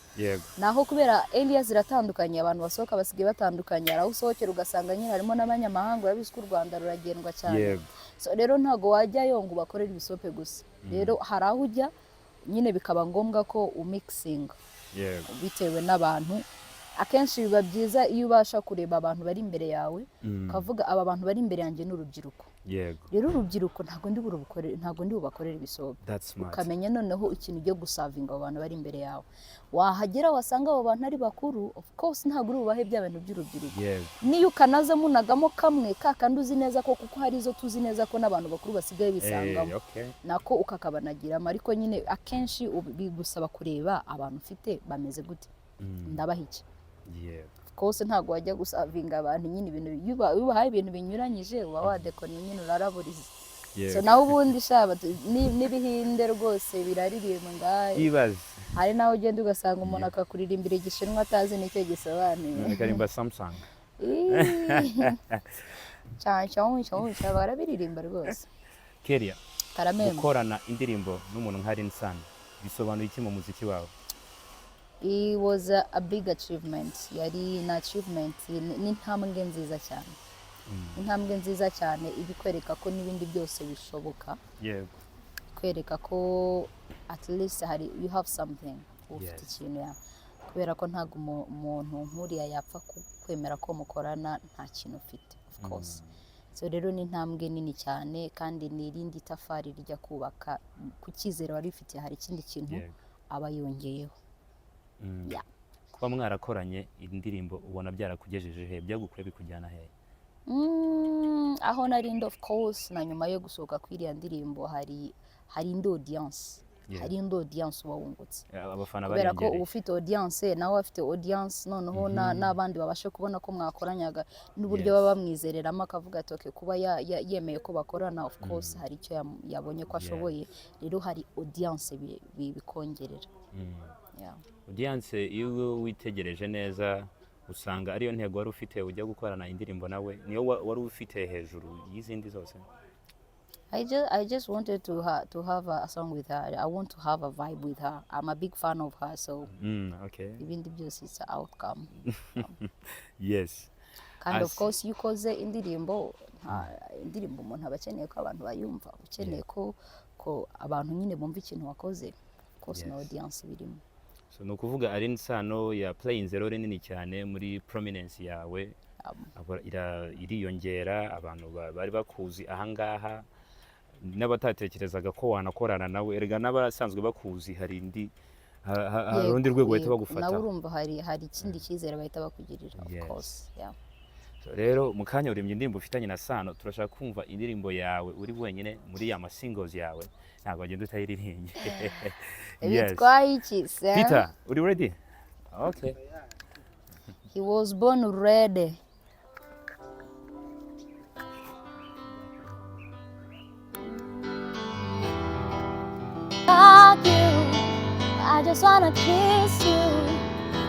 Naho kubera area ziratandukanye, abantu basohoka basigaye batandukanye. Hari aho usohokera ugasanga nyine harimo n'abanyamahanga. Urabizi ko u Rwanda ruragendwa cyane. So rero ntabwo wajyayo ngo ubakorere ibisope gusa. Rero hari aho ujya nyine bikaba ngombwa ko umixinga bitewe n'abantu. Akenshi biba byiza iyo ubasha kureba abantu bari imbere yawe, ukavuga aba bantu bari imbere yanjye ni urubyiruko. Rero urubyiruko ntabwo ndi bubakorere ibisope. That's smart. Ukamenya noneho ikintu ugiye gusavinga abo bantu bari imbere yawe. Wahagera wasanga abo bantu ari bakuru, of course ntabwo uri bubahe bya bintu by'urubyiruko. Niyo ukanaza munagamo kamwe ka kandi uzi neza ko, kuko hari izo tuzi neza ko n'abantu bakuru basigaye bisangamo, nako ukakabanagiramo. Ariko nyine akenshi bigusaba kureba abantu ufite bameze gute, ndabaha iki. Kose ntabwo wajya gusavinga abantu nyine ibintu, iyo ubahaye ibintu binyuranyije uba wadekona nyine, uraraburiza. So naho ubundi shaba n'ibihinde rwose biraririmbwa. Ibaze. Hari naho ugenda ugasanga umuntu akakuririmbira Igishinwa atazi n'icyo gisobanuye. Karimba Samsung. Cyane cyane cyane, barabiririmba rwose. Keria, Karamembe. gukorana indirimbo n'umuntu nka Alyn Sano bisobanuye iki mu muziki wawe? It was a big achievement. Yari na achievement, ni intambwe nziza cyane, intambwe nziza cyane ibikwereka ko n'ibindi byose bishoboka, kwereka ko at least hari, you have something, ufite ikintu ya, kubera ko ntabwo umuntu nk'uriya yapfa kwemera ko mukorana nta kintu ufite, of course. So rero ni intambwe nini cyane, kandi ni irindi tafari rijya kubaka ku cyizere wari ufite. Hari ikindi kintu aba yongeyeho. Yeah. Kuba mwarakoranye indirimbo, ubona byarakugejeje he? Byagukuye bikujyana he? Aho narindi, of course, na nyuma yo gusohoka kw'iriya ndirimbo hari indi audience, hari indi audience uba wungutse. Abafana Kubera ko uba bariyongereye. ufite audience, nawe afite audience, noneho n'abandi babashe kubona ko mwakoranyaga n'uburyo baba bamwizereramo, akavuga ati: "Okay, kuba yemeye ko bakorana, of course hari icyo yabonye ko ashoboye." Rero hari audience bikongerera. Yeah. Audience, iyo witegereje neza usanga ariyo ntego wari ufite ujya gukorana indirimbo nawe, niyo wari ufite hejuru y'izindi zose? I just wanted to have a song with her. I want to have a vibe with her. I'm a big fan of her, so ibindi byose is outcome. Kandi of course iyo ukoze indirimbo, nta indirimbo, umuntu aba akeneye ko abantu bayumva, ukeneye ko abantu nyine bumva ikintu wakoze. Of course na audience birimo. So ni ukuvuga Alyn Sano ya playing role nini cyane muri prominence yawe. Iriyongera, abantu bari bakuzi ahangaha n'abatatekerezaga ko wanakorana nawe, erega n'abasanzwe bakuzi hari indi hari urundi rwego bahita bagufataho. Nawe urumva hari ikindi cyizere bahita bakugirira, of course, yeah. So rero mu kanya urembye indirimbo ufitanye na Sano, turashaka kumva indirimbo yawe uri wenyine muri ya ma singles yawe, ntabwo wagenda utayiririmbye. Yes. Bitwaye iki se? Peter, uri ready? Okay. He was born ready. Fuck you. I just wanna kiss you.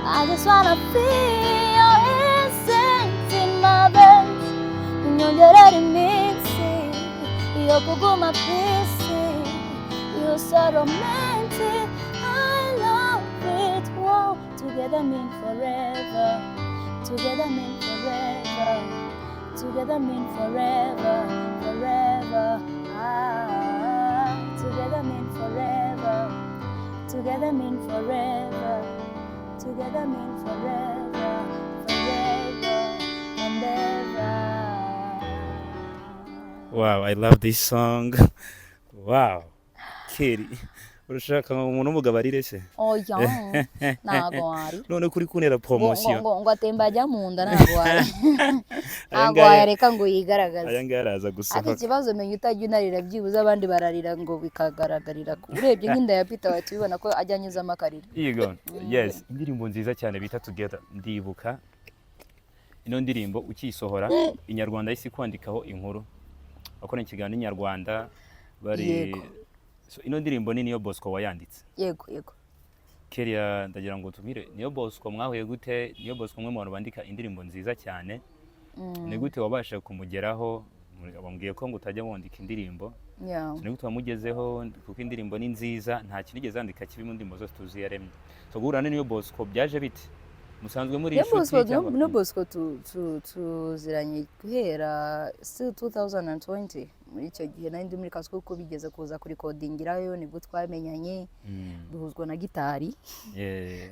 I just wanna feel your essence in my veins. Unyongerera iminsi yo kuguma ku isi. You're so romantic. I love it. Whoa. Together mean forever. Together mean forever. Together mean forever. Forever. Ah, together mean forever. Together mean forever. Together mean forever. Forever and ever. Wow, I love this song. Wow. Kelly, urashaka ngo umuntu w'umugabo arire se? Oya, ntago wari. None kuri kuntera Ngo, ngo, promotion. ngo atemba ajya mu nda, ntago wari. Aya Ntago ngaya wayareka ngo yigaragaze. Aya ngaya araza Ariko gusohoka. ikibazo, menya utajya unarira, byibuze abandi bararira ngo bikagaragarira. Urebye nk'inda ya Peter wahita ubibona ko ajya anyuzamo akarira. Yego. Yes, indirimbo nziza cyane bita Together. Ndibuka ino ndirimbo ukiyisohora, Inyarwanda yahise kwandikaho inkuru. Bakora ikiganiro Inyarwanda bari So, ino ndirimbo ni Niyo Bosco wayanditse? Yego. Keria, ndagira ngo tubwire Niyo Bosco mwahuye gute? Niyo Bosco umwe mu bantu bandika indirimbo nziza cyane. Ni gute wabasha kumugeraho? Wambwiye ko ngo utajya wandika indirimbo. Yeah. So, ni gute wamugezeho? Kuko indirimbo ni nziza, nta kintu igeze yandika kibi mu ndirimbo zose tuzi yaremye. So guhura na Niyo Bosco byaje bite? Musanzwe muri Niyo inshuti Bosco, cyangwa? Niyo Bosco tuziranye guhera still 2020. Muri icyo gihe nari ndi muri kazi, kuko bigeze kuza kurikodingirayo, nibwo twamenyanye, duhuzwa na gitari,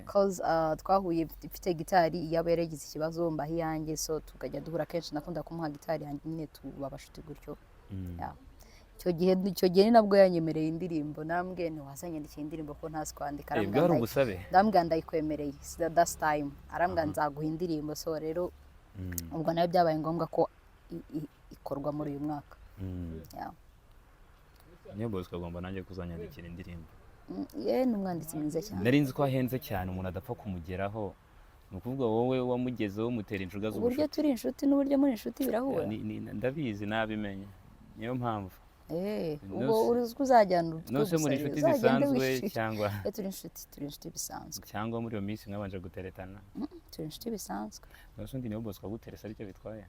cause twahuye mfite gitari, iyaba yaragize ikibazo mbaho iyanjye, so tukajya duhura kenshi, nakunda kumuha gitari yanjye nyine, tuba abashuti gutyo. Yeah. Icyo gihe ni nabwo yanyemereye indirimbo, nambwiye ntiwazanyandikiye indirimbo ko ntazi kwandika. Eh, bwari ubusabe. Ndambwira ndayikwemereye. It's that's time. Arambwira nzaguha indirimbo. So rero ubwo nayo byabaye ngombwa ko ikorwa muri uyu mwaka. Yeah. Niyo Bosco agomba nanjye kuzanyandikira indirimbo. Ye ni umwanditsi mwiza cyane. Nari nzi ko ahenze cyane, umuntu adapfa kumugeraho. Ni ukuvuga wowe wamugezeho mutera injuga Uburyo z'ubushuti. turi inshuti n'uburyo muri inshuti birahura. Ndabizi, nabimenye, niyo mpamvu. Ubwo uzi ko uzajyana urutwe Nose gusa muri rero, inshuti uzagende zisanzwe wishimye. cyangwa? Turi inshuti, turi inshuti bisanzwe. Cyangwa muri iyo minsi mwabanje guteretana? Turi inshuti bisanzwe. Nose undi niwe Bosco aguteresa aricyo bitwaye?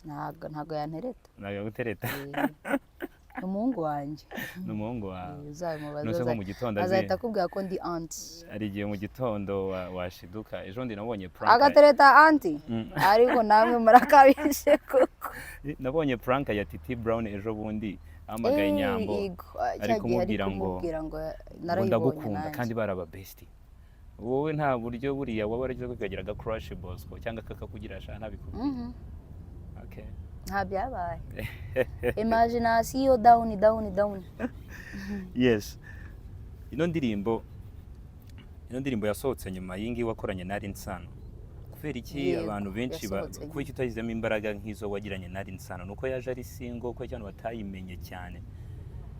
Ntabwo yantereta. Ntabwo yagutereta? Ni umuhungu wanjye. Ni umuhungu wawe. Uzabimubaza. Nose nko mu gitondo azi Azahita akubwira ko ndi aunty. Hari igihe mu gitondo washiduka, ejo bundi nabonye prank. Agatereta aunty? Ariko namwe murakabije koko. Nabonye prank ya Titi Brown ejo bundi, ahamagaye Nyambo, Yego, ari cya gihe ari kumubwira ngo kumubwira ngo ngo narayibonye ndagukunda nanjye. Kandi baraba bestie. Wowe nta buryo buriya waba waragize kukagira aga crush Bosco cyangwa kakakugira sha ntabikubwiye? Mhm. Okay. Nta byabaye, imagination down, down, down. Yes, ino ndirimbo yasohotse nyuma y'ingiyi wakoranye na Alyn Sano. Kubera iki Yego, abantu benshi yasohotse kubera iki utashyizemo imbaraga nk'izo wagiranye na Alyn Sano? Nuko yaje ari single, ko abantu batayimenye cyane?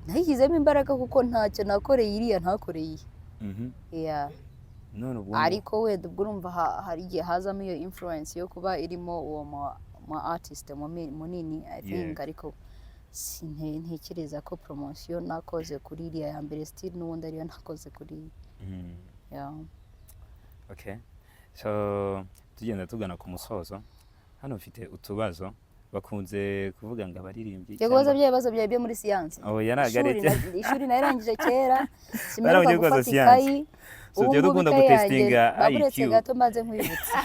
Nayishyizemo imbaraga kuko ntacyo nakoreye iriya ntakoreye iyi. Yeah. None ubwo Ariko wenda ubwo urumva hari igihe hazamo iyo influence yo kuba irimo uwo mu artist munini, I think. Ariko ntekereza ko promotion nakoze kuri iriya ya mbere still n'ubundi ariyo nakoze kuri iyi. Yeah. Okay, so tugenda tugana ku musozo, hano mfite utubazo bakunze kuvuga ngo abaririmbyi Yego, kubaza bya bibazo byawe byo muri siyansi. Oya, ntabwo ari Ishuri ibyo. Ishuri narangije kera, simeruka Barangije kubaza gufata siyansi. ikayi. So Ubu tujya ngubu dukunda ikayi yanjye gutestinga baburetse IQ. gato mbanze nkwibutsa,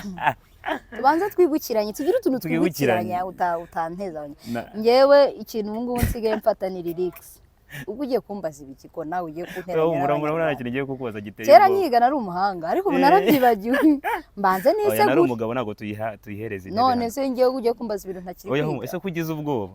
tubanze twibukiranye, tugire utuntu Twibukiranye. twibukiranya utanteza. Njyewe ikintu ubu ngubu nsigaye mfata ni lyrics. Ubwo ugiye kumbaza ibiki ko nawe ugiye kunteranya Murabona nta n'Abanyarwanda? kintu ngiye kukubaza giteye Kera ubwoba. nkiga nari umuhanga, ariko ubu narabyibagiwe, mbanze Oya, nari nisegure. umugabo, ntabwo tuyihereza intebe None hano. se ngewe ugiye kumbaza ibintu ntakiri Oya, kwiga? ese ko ugize ubwoba?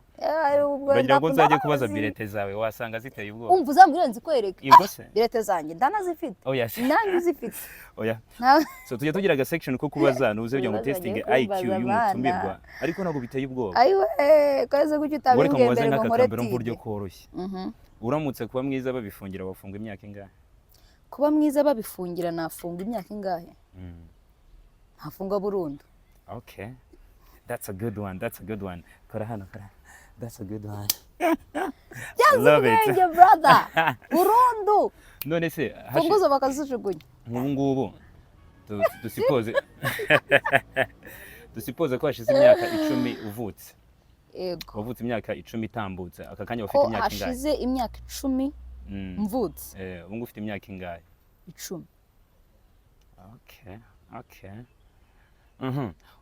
Ubwo Uragira ngo nzajye kubaza ndakubaza. birete zawe, wasanga ziteye ubwoba. Umva, uzambwire nzikwereke. Ubwo se? Birete zanjye ndanazifite. Oya se. Nanjye uzifite. Oya. Nta- So tujya tugira aga section ko kubaza nuze kugira ngo Ibibazo testing bagiye IQ kumbaza y'umutumirwa, abana. ariko ntabwo biteye ubwoba. Ayiwe, kweze kuki Ngo reka utabimbwiye mubaze mbere ngo nk'aka nkore kambere mu buryo tide? koroshye. Uramutse kuba mwiza babifungira, bafunga imyaka ingahe? Kuba mwiza babifungira, nafunga imyaka ingahe? Ntafunga burundu. Okay, that's a good one, that's a good one. Kora hano, kora. That's a good one. Byanze. Love it. Ubwenge, brother, burundu. None se Funguzo bakazijugunya. Nk'ubu ngubu dusipoze ko hashize imyaka 10 uvutse. Yego. Wavutse imyaka 10 itambutse, aka kanya ufite Ko imyaka ingahe? hashize imyaka 10 mvutse. Ubu ngubu ufite imyaka ingahe? 10. Okay.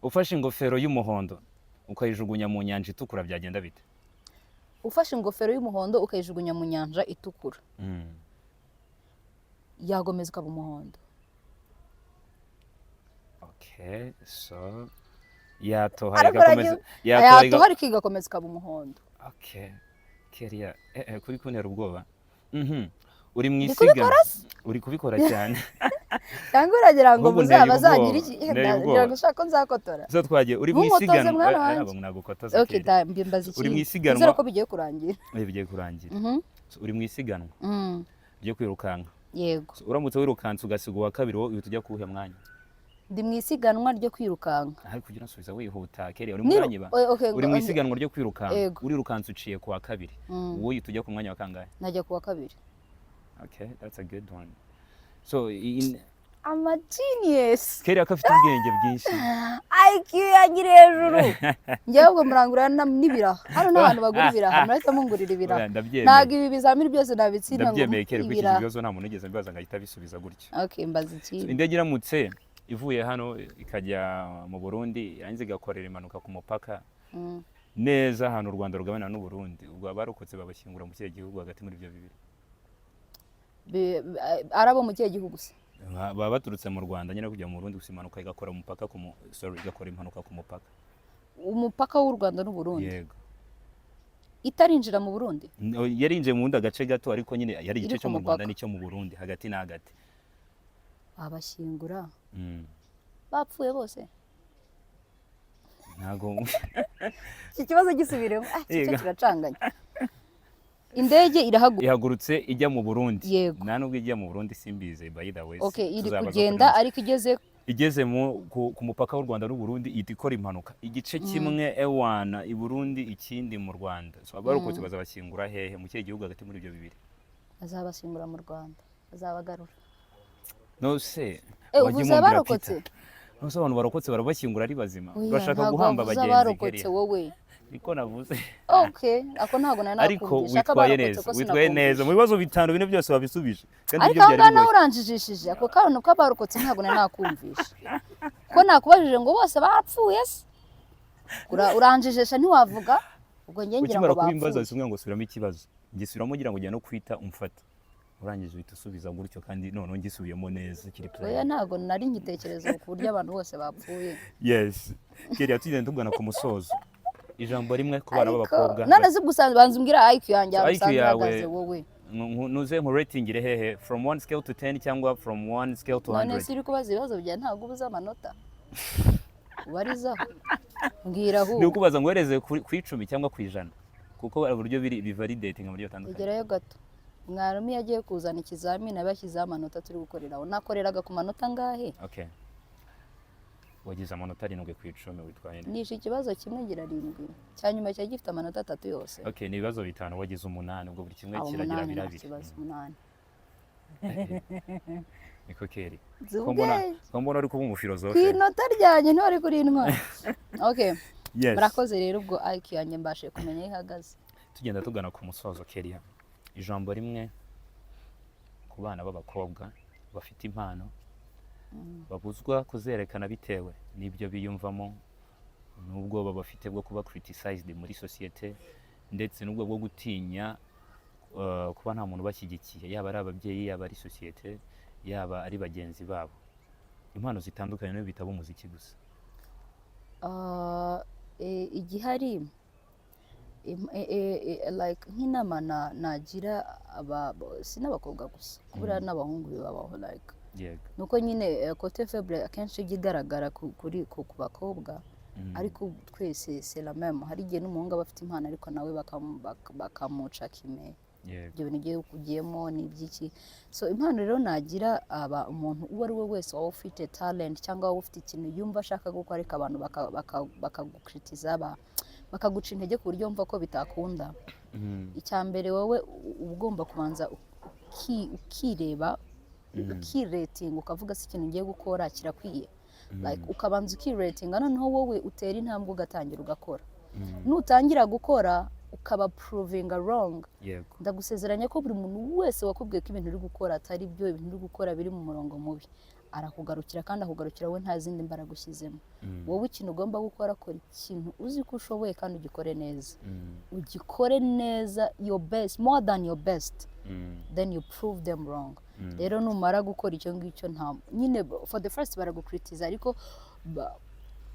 Ufashe ingofero y'umuhondo ukayijugunya mu nyanja itukura, byagenda bite? Ufashe ingofero y'umuhondo ukayijugunya mu nyanja itukura, yagomeza ikaba umuhondo. Okay, so yatoha Ariko igakomeza yatoha yatoha ariko igakomeza ikaba umuhondo. Okay, Keria, kuri kuntera ubwoba. Uri mu Ndi isiganwa. kubikora se? Uri kubikora cyane. Cyangwa uragira ngo Ahubwo nteye muzaba zagira ubwoba, iki? nteye Ndagira ubwoba. ngo ushaka ko nzakotora. So twagiye, uri mu Ntunkotoze, isiganwa. mwana wanjye. Ntabwo nagukotoza, Okay, Keria. da mbaza Uri mu ikindi. isiganwa. Nizere ko bigiye kurangira. Bigiye kurangira. So, uri mu isiganwa ryo kwirukanka. Yego. So, uramutse wirukanse ugasiga uwa kabiri, wowe uhita ujya kuwuhe mwanya? Ndi mu isiganwa ryo kwirukanka. Ariko kugira unsubiza wihuta, Keria, uri mu mwanya ba. Okay, Uri mu isiganwa ryo kwirukanka. Yego. Urirukanse uciye ku wa kabiri. Wowe uhita ujya ku mwanya wa kangahe? Najya ku wa kabiri. Okay, that's a good one. So I'm a genius. Keria ko afite ubwenge bwinshi. IQ yanjye iri hejuru. Njyewe ubwo murangurira n'ibiraha. Hano n'abantu bagura ibiraha, murahita mungurira ibiraha. Oya, ndabyemeye. Ntabwo ibi bizamini byose nabitsinda ngo Ndabyemeye, Keria, kuko iki ibiraha. kibazo nta muntu wigeze ambibaza ngo ahite abisubiza gutyo. Okay, mbaza So, ikindi. indege iramutse ivuye hano ikajya mu Burundi, yarangiza igakorera impanuka ku mupaka neza ahantu u Rwanda rugabana n'u Burundi, ubwo abarokotse babashyingura mu kihe gihugu hagati muri ibyo bibiri? Ari abo mu kihe gihugu se? Baba baturutse mu Rwanda nyine kujya mu Burundi, gusa impanuka igakora umupaka ku mu, sorry, igakora impanuka ku mupaka. Umupaka w'u Rwanda n'u Burundi? Yego. Itarinjira mu Burundi? Yarinjiye mu wundi agace gato, ariko nyine yari igice Iri cyo ku mu Rwanda mupaka. n'icyo mu Burundi hagati na hagati. Babashyingura bapfuye bose? Ntago Iki kibazo gisubiremo. Ah, iki cyo Yego. kiracanganye. Indege irahaguruka. Ihagurutse ijya mu Burundi. Yego. Nta nubwo ijya mu Burundi, simbizi, by the way. Okay, iri Tuzabaza kugenda kuri ariko igeze Igeze ku mupaka w'u Rwanda n'u Burundi, ihita ikora impanuka, igice kimwe ewana i Burundi, ikindi mu Rwanda. So abarokotse bazabashyingura hehe, mu kihe gihugu hagati muri ibyo bibiri? Azabasimbura mu Rwanda, azabagarura. No se Eh, wajya uvuze umumbwira, abarokotse? Peter. No se abantu barokotse barabashyingura ari bazima? Oya, Urashaka ntabwo guhamba wavuze abagenzi? abarokotse. Keria. Wowe. Niko navuze. Okay, ako ntabwo nari Ariko nakumvisha. Ako witwaye abarokotse neza, ko witwaye neza mu sinakumvisha. bibazo bitanu, bine byose wabisubije kandi Ariko ibyo aho byari ngaho nawe bigoye. uranjijishije. Ako kantu k'abarokotse ntabwo nari nakumvisha, ko nakubajije ngo bose barapfuye se. Uranjijisha, ntiwavuga ubwo njye ngira ngo Ukimara kubimbaza, bapfuye. wahise umbwira ngo subiramo ikibazo, ngisubiramo ngira ngo ujya no kwita umfata, urangije uhita usubiza gutyo, kandi noneho ngisubiyemo neza kiri Oya, plan. ntabwo nari ngitekereza ku buryo abantu bose bapfuye. Yes Keria, tugenda tugana ku musozo, ijambo rimwe ku bana Ariko b'abakobwa. none se gusa banza umbwira IQ yanjye aho IQ usanzwe yawe ihagaze wowe. Nuze nku-ratingire hehe? From 1 scale to 10 cyangwa from 1 scale to None 100? se uri kubaza ibibazo byawe, ntabwo ubuze amanota ubarizaho? Mbwira Ni ahubwo. ukubaza ngo uhereze ku 10 cyangwa ku 100, kuko hari uburyo biri bivalidating mu buryo butandukanye. Egerayo gato. Mwarimu iyo agiye kuzana ikizamini aba yashyizeho amanota turi gukoreraho. Nakoreraga ku manota angahe? Okay, wagize amanota 7 ku 10, witwaye neza. Nishe ikibazo kimwe ngira 7, cya nyuma cyari gifite amanota 3 yose. Okay, ni ibibazo bitanu, wagize 8, ubwo buri kimwe Abo kiragira 8 abiri nta abiri. kibazo, 8. Niko Keri, Nzi ko mbona ubwenge. ko mbona uri kuba Ku umufilozofe. inota ryanjye ntiwari kuri intwari. Okay. Yes. Murakoze rero, ubwo IQ yanjye mbashije kumenya aho ihagaze. Tugenda tugana ku musozo, Keria, ijambo rimwe ku bana b'abakobwa bafite impano babuzwa kuzerekana bitewe n'ibyo biyumvamo, n'ubwoba bafite bwo kuba criticized muri sosiyete, ndetse n'ubwo bwo gutinya kuba nta muntu ubashyigikiye, yaba ari ababyeyi, yaba ari sosiyete, yaba ari bagenzi babo, impano zitandukanye, niyo bitaba umuziki gusa. Ah, igihari like nk'inama nagira aba, si n'abakobwa gusa, kubera n'abahungu bibabaho, like nuko nyine côté faible akenshi ijya igaragara ku bakobwa, ariko twese c'est la même. Hari igihe n'umuhungu aba afite impano, ariko nawe bakamuca kime ibyo bintu ugiye ugiyemo ni iby'iki. So impano rero nagira aba, umuntu uwo ari we wese waba ufite talent cyangwa waba ufite ikintu yumva ashaka gukora, ariko abantu bakagukiritiza, bakaguca intege ku buryo wumva ko bitakunda, icya mbere wowe uba ugomba kubanza ukireba, ukiretinga, ukavuga se ikintu ngiye gukora kirakwiye? Like ukabanza ukiretinga, noneho wowe utera intambwe, ugatangira ugakora. Nutangira gukora ukaba provinga wrong, ndagusezeranya ko buri muntu wese wakubwiye ko ibintu uri gukora atari byo, ibintu uri gukora biri mu murongo mubi, arakugarukira, kandi akugarukira wowe nta zindi mbaraga ushyizemo. Wowe ikintu ugomba gukora, kora ikintu uzi ko ushoboye kandi ugikore neza, ugikore neza, your best, more than your best, then you prove them wrong. Rero numara gukora icyo ngicyo, nta nyine, for the first baragukiritiza, ariko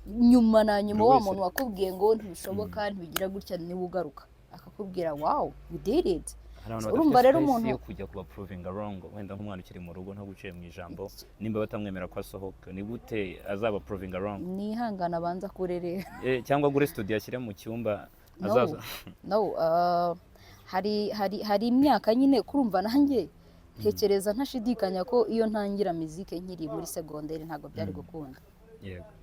nyuma na nyuma Buri wa wese- muntu wakubwiye ngo ntibishoboka, ntibigira gutya, niwe ugaruka akakubwira: "Wow, you did it." Hari abantu So, urumva badafite rero space umuntu yo kujya kuba provinga wrong. Wenda nk'umwana ukiri mu rugo, ntaguciye mu ijambo, nimba batamwemera ko asohoka, ni gute azaba provinga wrong? Nihangana, abanza kurerera. Cyangwa agure studio ashyire mu cyumba. No. Azaza. No, hari imyaka nyine kurumva. Nanjye ntekereza ntashidikanya ko iyo ntangira mizike nkiri muri segonderi ntabwo byari gukunda.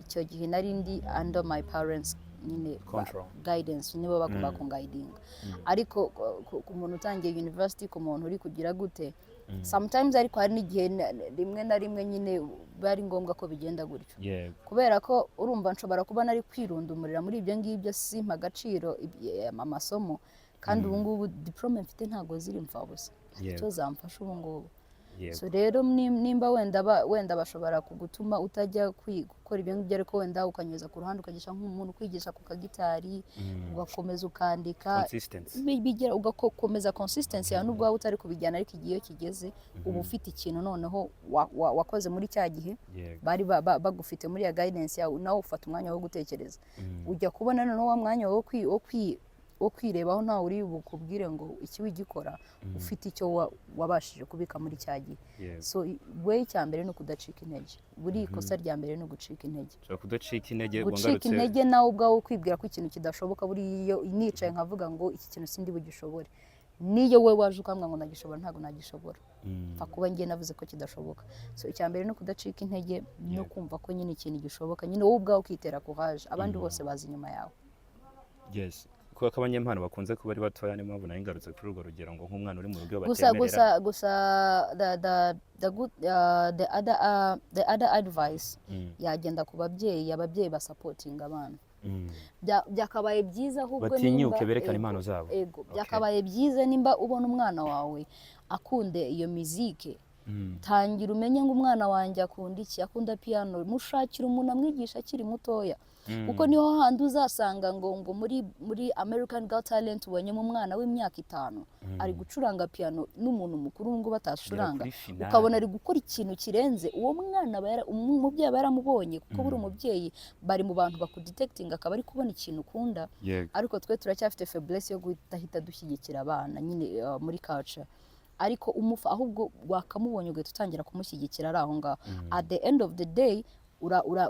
Icyo gihe nari ndi under my parents nyine Control. Guidance, nibo bagomba kunguidinga. Ariko ku muntu utangiye university, ku muntu uri kugira gute, sometimes, ariko hari n'igihe rimwe na rimwe nyine biba ari ngombwa ko bigenda gutyo, kubera ko urumva nshobora kuba nari kwirundumurira muri ibyo ngibyo, simpa agaciro amasomo, kandi ubu ngubu diplôme mfite ntabwo ziri mfabusa, hari icyo zamfasha ubu ngubu. So rero nimba wenda wenda bashobora kugutuma utajya gukora ibyo ngibyo, ariko wenda ukanyuza ku ruhande, ukagisha nk'umuntu kwigisha ku kagitari, ugakomeza ukandika, Consistency. Bigera ugakomeza consistency yawe, nubwo waba utari kubijyana, ariko igihe iyo kigeze uba ufite ikintu noneho wakoze muri cya gihe bari bagufite muri ya guidance yawe, nawe ufata umwanya wo gutekereza, ujya kubona noneho wa mwanya wo kwirebaho, ntawe uri bukubwire ngo iki wigikora, ufite icyo wabashije kubika muri cya gihe. So we icya mbere ni ukudacika intege. Buri ikosa rya mbere ni ugucika intege. Ushobora kudacika intege ubwo Gucika ngarutse intege nawe ubwawe kwibwira ko ikintu kidashoboka. Buriya iyo nicaye nkavuga ngo iki kintu sindi bugishobore, niyo we waje ukambwira ngo nagishobora, ntabwo nagishobora. Pfa kuba ngiye navuze ko kidashoboka. So icya mbere ni ukudacika intege no kumva ko nyine ikintu gishoboka nyine, wowe ubwawe ukitera courage, abandi bose baza inyuma yawe. Yes, kubera ko abanyempano bakunze kuba ari batoya, niyo mpamvu nari ngarutse kuri urwo rugero ngo nk'umwana uri mu rugo Gusa batemerera. Gusa the good the other advice yagenda ku babyeyi, ababyeyi basupportinga abana. Byakabaye byiza ahubwo Batinyuke nimba berekane ego, impano zabo. Ego, byakabaye byiza nimba ubona umwana wawe akunde iyo mizike, tangira umenye ngo umwana wanjye akunda iki, akunda piano, mushakira umuntu amwigisha akiri mutoya, kuko niho handi uzasanga ngo muri American Got Talent ubonyemo umwana w'imyaka 5 ari gucuranga piano n'umuntu mukuru ngo batacuranga, kuri finale. Ukabona ari gukora ikintu kirenze uwo mwana. Aba umubyeyi aba yaramubonye, kuko buri umubyeyi bari mu bantu bakudetectinga, akaba ari kubona ikintu ukunda. Ariko twe turacyafite faiblesse yo guhita dushyigikira abana nyine muri culture, ariko umufa ahubwo wakamubonye ugahita utangira kumushyigikira ari aho ngaho. At the end of the day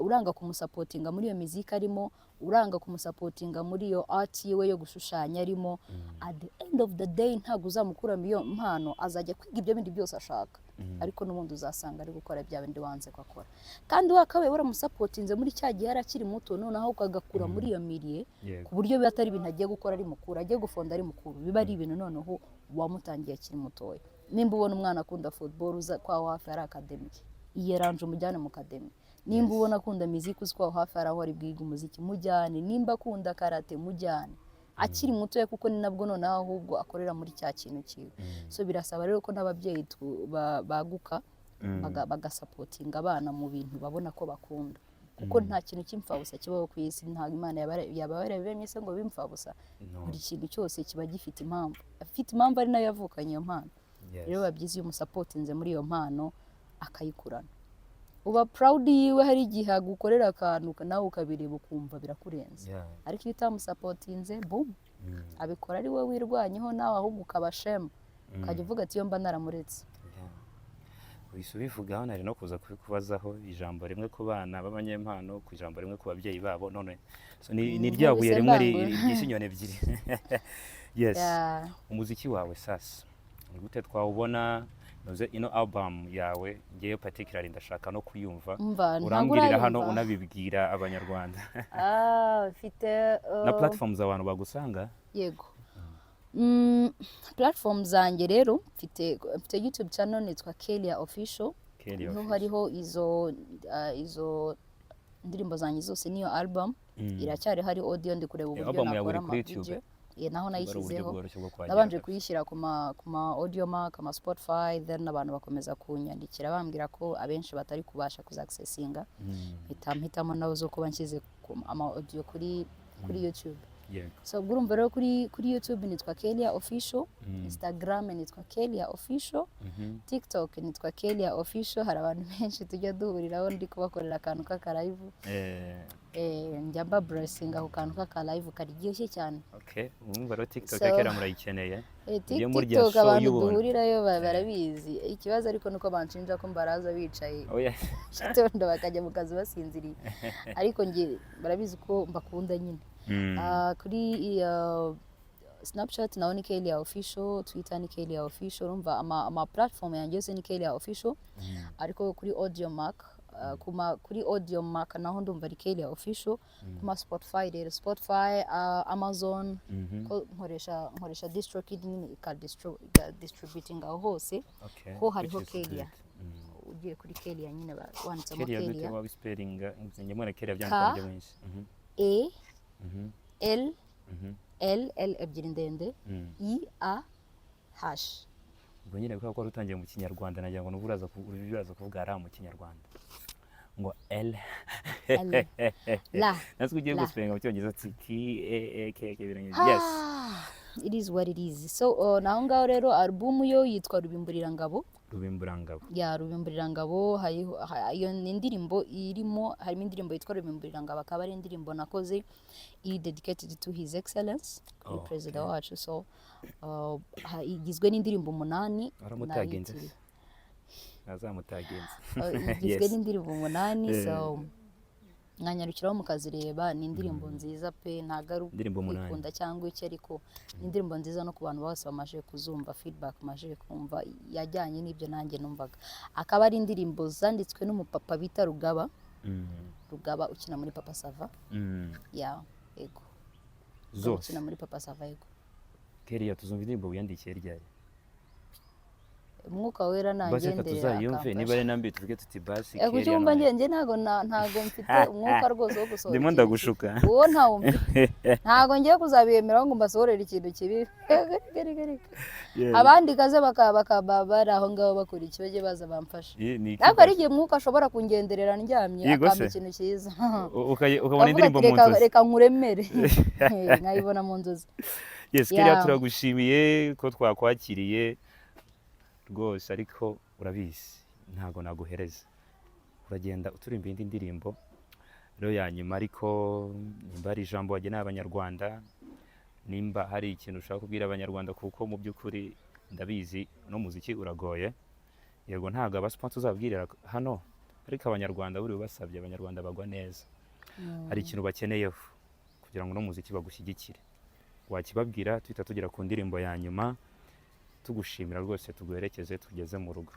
uranga kumusupportinga muri iyo miziki arimo, uranga kumusupportinga muri iyo art yiwe yo gushushanya arimo, at the end of the day ntabwo uzamukuramo iyo mpano. Azajya kwiga ibyo bindi byose ashaka, ariko n'ubundi uzasanga ari gukora bya bindi wanze ko akora, kandi wakabaye waramusupportinze muri cya gihe yari akiri muto, noneho agakura muri iyo milieu, ku buryo biba atari ibintu agiye gukora ari mukuru, agiye gufonda ari mukuru, biba ari ibintu noneho wamutangiye akiri mutoya. Nimba ubona umwana akunda football, uza kwaho hafi hari academy, iyeranje umujyane mu academy. Nimba ubona akunda muziki, uzi ko aho hafi hari aho ari bwige umuziki, mujyane. Nimba akunda karate, mujyane akiri mutoya, kuko ni nabwo noneho ahubwo akorera muri cya kintu cyiwe. So birasaba rero ko n'ababyeyi baguka bagasupportinga abana mu bintu babona ko bakunda, kuko nta kintu cy'imfabusa kibaho ku isi. Ntabwo Imana yaba yarabiremye se ngo bibe imfabusa. No. Buri kintu cyose kiba gifite impamvu, afite impamvu ari nayo yavukanye iyo mpano. Rero biba byiza iyo umusupportinze muri iyo mpano akayikurana, uba proud yiwe. Hari igihe agukorera akantu nawe ukabireba ukumva birakurenze, ariko iyo utamusupportinze, boom, abikora ari wowe wirwanyeho nawe, ahubwo ukaba shame, ukajya uvuga ati: "Iyo mba naramuretse." Yeah. Uhise ubivugaho, nari no kuza kubikubazaho, ijambo rimwe ku bana b'abanyempano, ku ijambo rimwe ku babyeyi babo. None so ni rya buye Nkubise rimwe mbangura. ryishe inyoni ebyiri. Yes. Umuziki wawe sasa ni gute twawubona? Noze ino album yawe, ngewe particularly ndashaka no kuyumva. Umva, ntabwo Urambwirira hano, urayumva. unabibwira Abanyarwanda. Ah, mfite Na platforms abantu bagusanga. Yego. Platform zanjye rero, mfite YouTube channel nitwa Kelia Official. Kelia Niho Official. hariho izo ndirimbo zanjye zose n'iyo album. Iracyari hari audio, ndi kureba uburyo Album yawe nakora iri kuri YouTube? ama video. Naho Niba ari uburyo nayishyizeho. bworoshye bwo kuhagera Nabanje kabisa. kuyishyira ku ma Audiomack, ama Spotify, then abantu bakomeza kunyandikira bambwira ko abenshi batari kubasha kuzaccessinga, mpitamo nazo zo kuba nshyize ku ama audio kuri YouTube. So ubwo urumva rero kuri YouTube nitwa Kelia Official, Instagram nitwa Kelia Official, TikTok nitwa Kelia Official. Hari abantu benshi tujya duhuriraho ndi kubakorera akantu k'akalive. Njya mba blessing ako kantu k'akalive karyoshye cyane. Okay, urumva rero TikTok So ya kera murayikeneye. Mujye murya TikTok show abantu y'ubuntu. duhurirayo barabizi. Ikibazo ariko nuko banshinja ko mbaraza bicaye Oh yeah. gitondo bakajya mu kazi basinziriye, ariko njye barabizi ko mbakunda nyine. Ah, kuri Snapchat naho ni Kelia Official, Twitter ni Kelia Official. Urumva ama platform yanjye yose ni Kelia Official, ariko kuri Audiomack, kuri Audiomack naho ndumva ari Kelia Official. Ku ma Spotify rero, Spotify, Amazon, ko nkoresha DistroKid nyine ikadistributing aho hose, ko hariho Which is Kelia. good. Ugiye kuri Kelia nyine wanditsemo Kelia gute? Kelia. Wabispellinga? Njye mbona Kelia byandika mu buryo bwinshi. E L L L ebyiri ndende, I A H. Ubwo nyine kubera ko wari utangiye mu Kinyarwanda, nagira ngo nubu uraza kuvuga ra mu Kinyarwanda ngo L. L la. Natwe ugiye La. guspellinga mu Cyongereza ati T A A K K ibintu nk'ibyo. Yes. Ah, it is what it is. So naho ngaho rero album yo yitwa Rubimburirangabo. Rubimburangabo. Ya, Rubimburirangabo. Hariho iyo ni indirimbo irimo, harimo indirimbo yitwa Rubimburirangabo, akaba ari indirimbo nakoze iri dedicated to His Excellence, kuri perezida wacu. So igizwe n'indirimbo 8. Waramutaginze? Nayitiriwe. Azamutaginze. Igizwe n'indirimbo 8. So Mwanyarukiraho mukazireba. Ni indirimbo nziza pe, ntabwo ari Indirimbo 8. kwikunda cyangwa iki, ariko ni indirimbo nziza no ku bantu bose bamaze kuzumva, feedback maje kumva yajyanye n'ibyo nanjye numvaga. Akaba ari indirimbo zanditswe n'umupapa bita Rugaba. Rugaba ukina muri Papa Sava. Ya, yego. Rugaba Zose. ukina muri Papa Sava, yego. Kellia, tuzumva indirimbo wiyandikiye ryari? Umwuka Wera Basi reka nangenderera tuzayumve, akamfasha. niba ari nambi tuvuge tuti basi Kuki Kellia wumva none. njye ntago mfite umwuka rwose wo gusohora Ndimo ikintu ndagushuka. kibi. Uwo ntawo mfite, ntago ngiye kuzabiyemeraho ngo mbasohorere ikintu kibi. Reka, reka. Abandi kaze bakaba bari aho ngaho bakora iki, bajye baza bamfasha. Ni Ariko hari ikibazo. igihe umwuka ashobora kungenderera ndyamye, Yego akampa se. ikintu cyiza. Ukabona Akavuga indirimbo ati, mu reka nzozi. Reka nkuremere, nkayibona mu nzozi. Yes, Kellia, turagushimiye ko twakwakiriye rwose, ariko urabizi ntago naguhereza, uragenda uturimba indi ndirimbo rero ya nyuma. Ariko nimba hari ijambo wageneye Abanyarwanda, nimba hari ikintu ushaka kubwira Abanyarwanda, kuko mu by'ukuri ndabizi no muziki uragoye. Yego, ntabwo abasponsor uzabwirira hano, ariko Abanyarwanda buri ubasabye, Abanyarwanda bagwa neza, hari ikintu bakeneyeho kugira ngo uno muziki bagushyigikire, wakibabwira, tuhita tugera ku ndirimbo ya nyuma, tugushimira rwose, tuguherekeze tugeze mu rugo.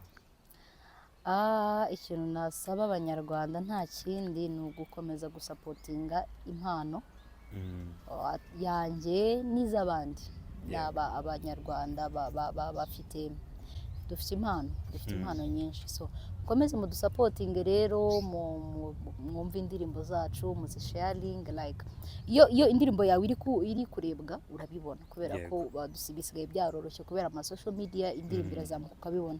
Ah, ikintu nasaba Abanyarwanda nta kindi, ni ugukomeza gusupportinga impano yanjye n'iz'abandi. Yaba Abanyarwanda bafite, dufite impano, dufite impano nyinshi. So mukomeze mudusupportinge rero, mwumve indirimbo zacu, muzisharinge. Like iyo indirimbo yawe iri kurebwa urabibona, kubera ko bisigaye byaroroshye kubera ama social media, indirimbo irazamuka ukabibona.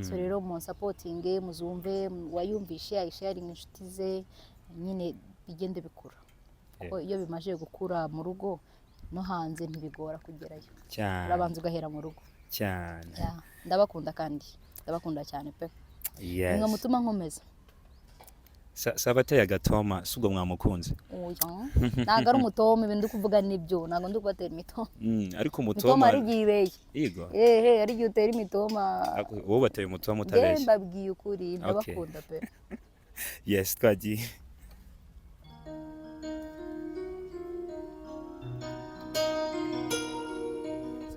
So rero munsupportinge, muzumve, wayumvishe ayisharinge inshuti ze, nyine bigende bikura, kuko iyo bimaze gukura mu rugo no hanze ntibigora kugerayo. Urabanza ugahera mu rugo. Cyane. Yeah, ndabakunda kandi ndabakunda cyane pe. Nimwe mutuma nkomeza. Sabateye agatoma si ubwo mwamukunze? Oya, ntabwo ari umutoma, ibintu ndi kuvuga nibyo, ntabwo ndi kubatera imitoma. Ariko Imitoma umutoma hari igihe ibeye. Yego. Ehe, hari igihe utera imitoma. Wowe bateye umutoma Njye utabeshya. mbabwiye ukuri, ndabakunda pe. Yes, twagiye.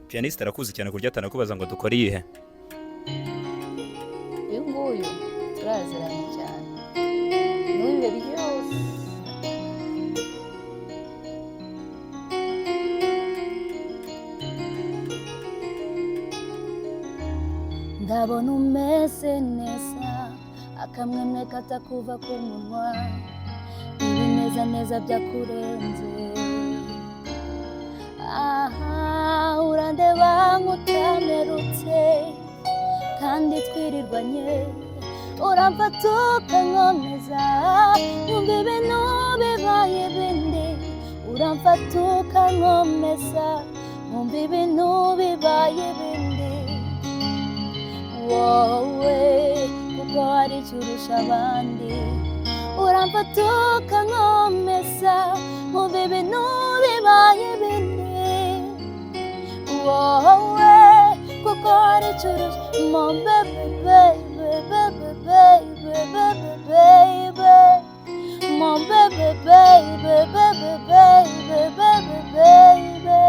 Pianiste arakuzi cyane ku buryo atanakubaza ngo dukore iyihe. Uyu nguyu turaziranye cyane n'ibihe byose. Ndabona umeze neza, akamwemwe katakuva ku munwa, ibineza neza byakurenze. Aha urandeba nk'utamerutse kandi twirirwanye, uramfata ukankomeza, nkumva ibintu bibaye ibindi. Uramfata ukankomeza, nkumva ibintu bibaye ibindi. Wowe kuko hari icyo urusha abandi, uramfata ukankomeza, nkumva ibintu bibaye ibindi. Wowe kuko hari icyo urusha, mo baby, baby, baby, baby, baby, baby, mo baby, baby, baby, baby, baby, baby.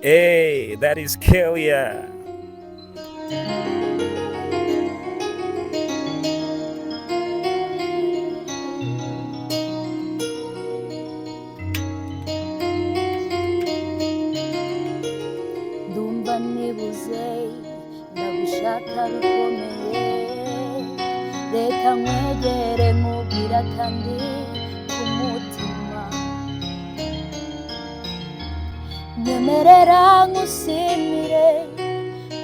Hey, that is Kellia. Ndumva nibuze, ndagushaka bikomeye, reka nkwegere nkubwira kandi ku mutima. Nyemerera nkushimire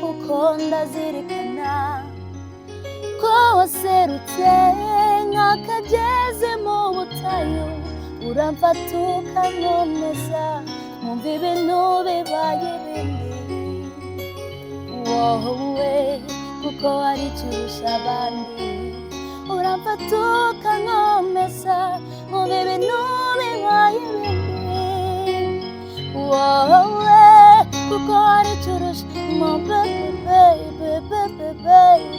kuko ndazirikana ko waserutse nk'akageze mu butayu, uramfata ukankomeza, nkumva ibintu bibaye ibindi. Wowe kuko hari icyo urusha abandi, uramfata ukankomeza, nkumva ibintu bibaye ibindi. Wowe kuko hari icyo urusha, mo baby, baby, baby, baby.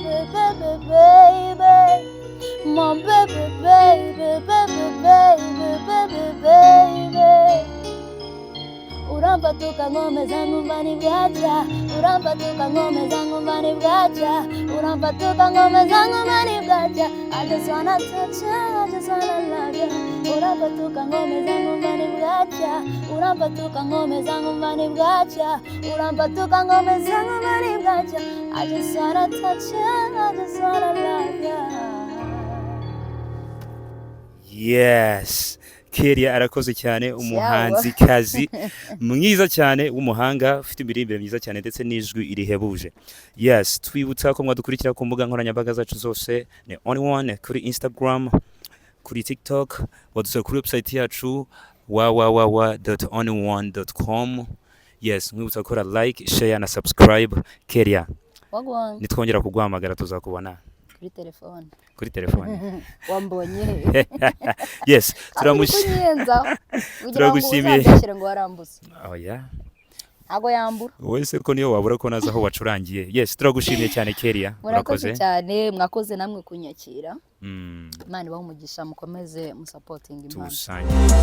Uramfata ukankomeza nkumva ni bwacya. Uramfata ukankomeza nkumva ni bwacya. Uramfata ukankomeza nkumva ni bwacya. I just wanna touch you, I just wanna love you. Uramfata ukankomeza nkumva ni bwacya. Uramfata ukankomeza nkumva ni bwacya. Uramfata ukankomeza nkumva ni bwacya. I just wanna touch you, I just wanna love you. Yes, Kelia arakoze cyane, umuhanzikazi mwiza cyane w'umuhanga, ufite imiririmbire myiza cyane ndetse n'ijwi rihebuje. Yes, twibutsa ko mwadukurikira ku mbuga nkoranyambaga zacu zose, ni Only One kuri Instagram, kuri TikTok, wadusura kuri website yacu www.onlyone.com. Yes, mwibutsa gukora like, share na subscribe. Kelia, Wagwan. nitwongera kuguhamagara tuzakubona? Kuri telefone. Kuri telefone. Wambonye he? Yes. Turamushinza. Turagushimiye. Uzambeshyire ngo warambuze. Oya. Ntabwo yambura. Wowe se ko niyo wabura ko nazi aho wacurangiye. Yes, turagushimiye cyane, Kelia. Murakoze cyane, mwakoze namwe kunyakira. Imana ibahe umugisha, mukomeze musupportinga impano. Tuwusangire.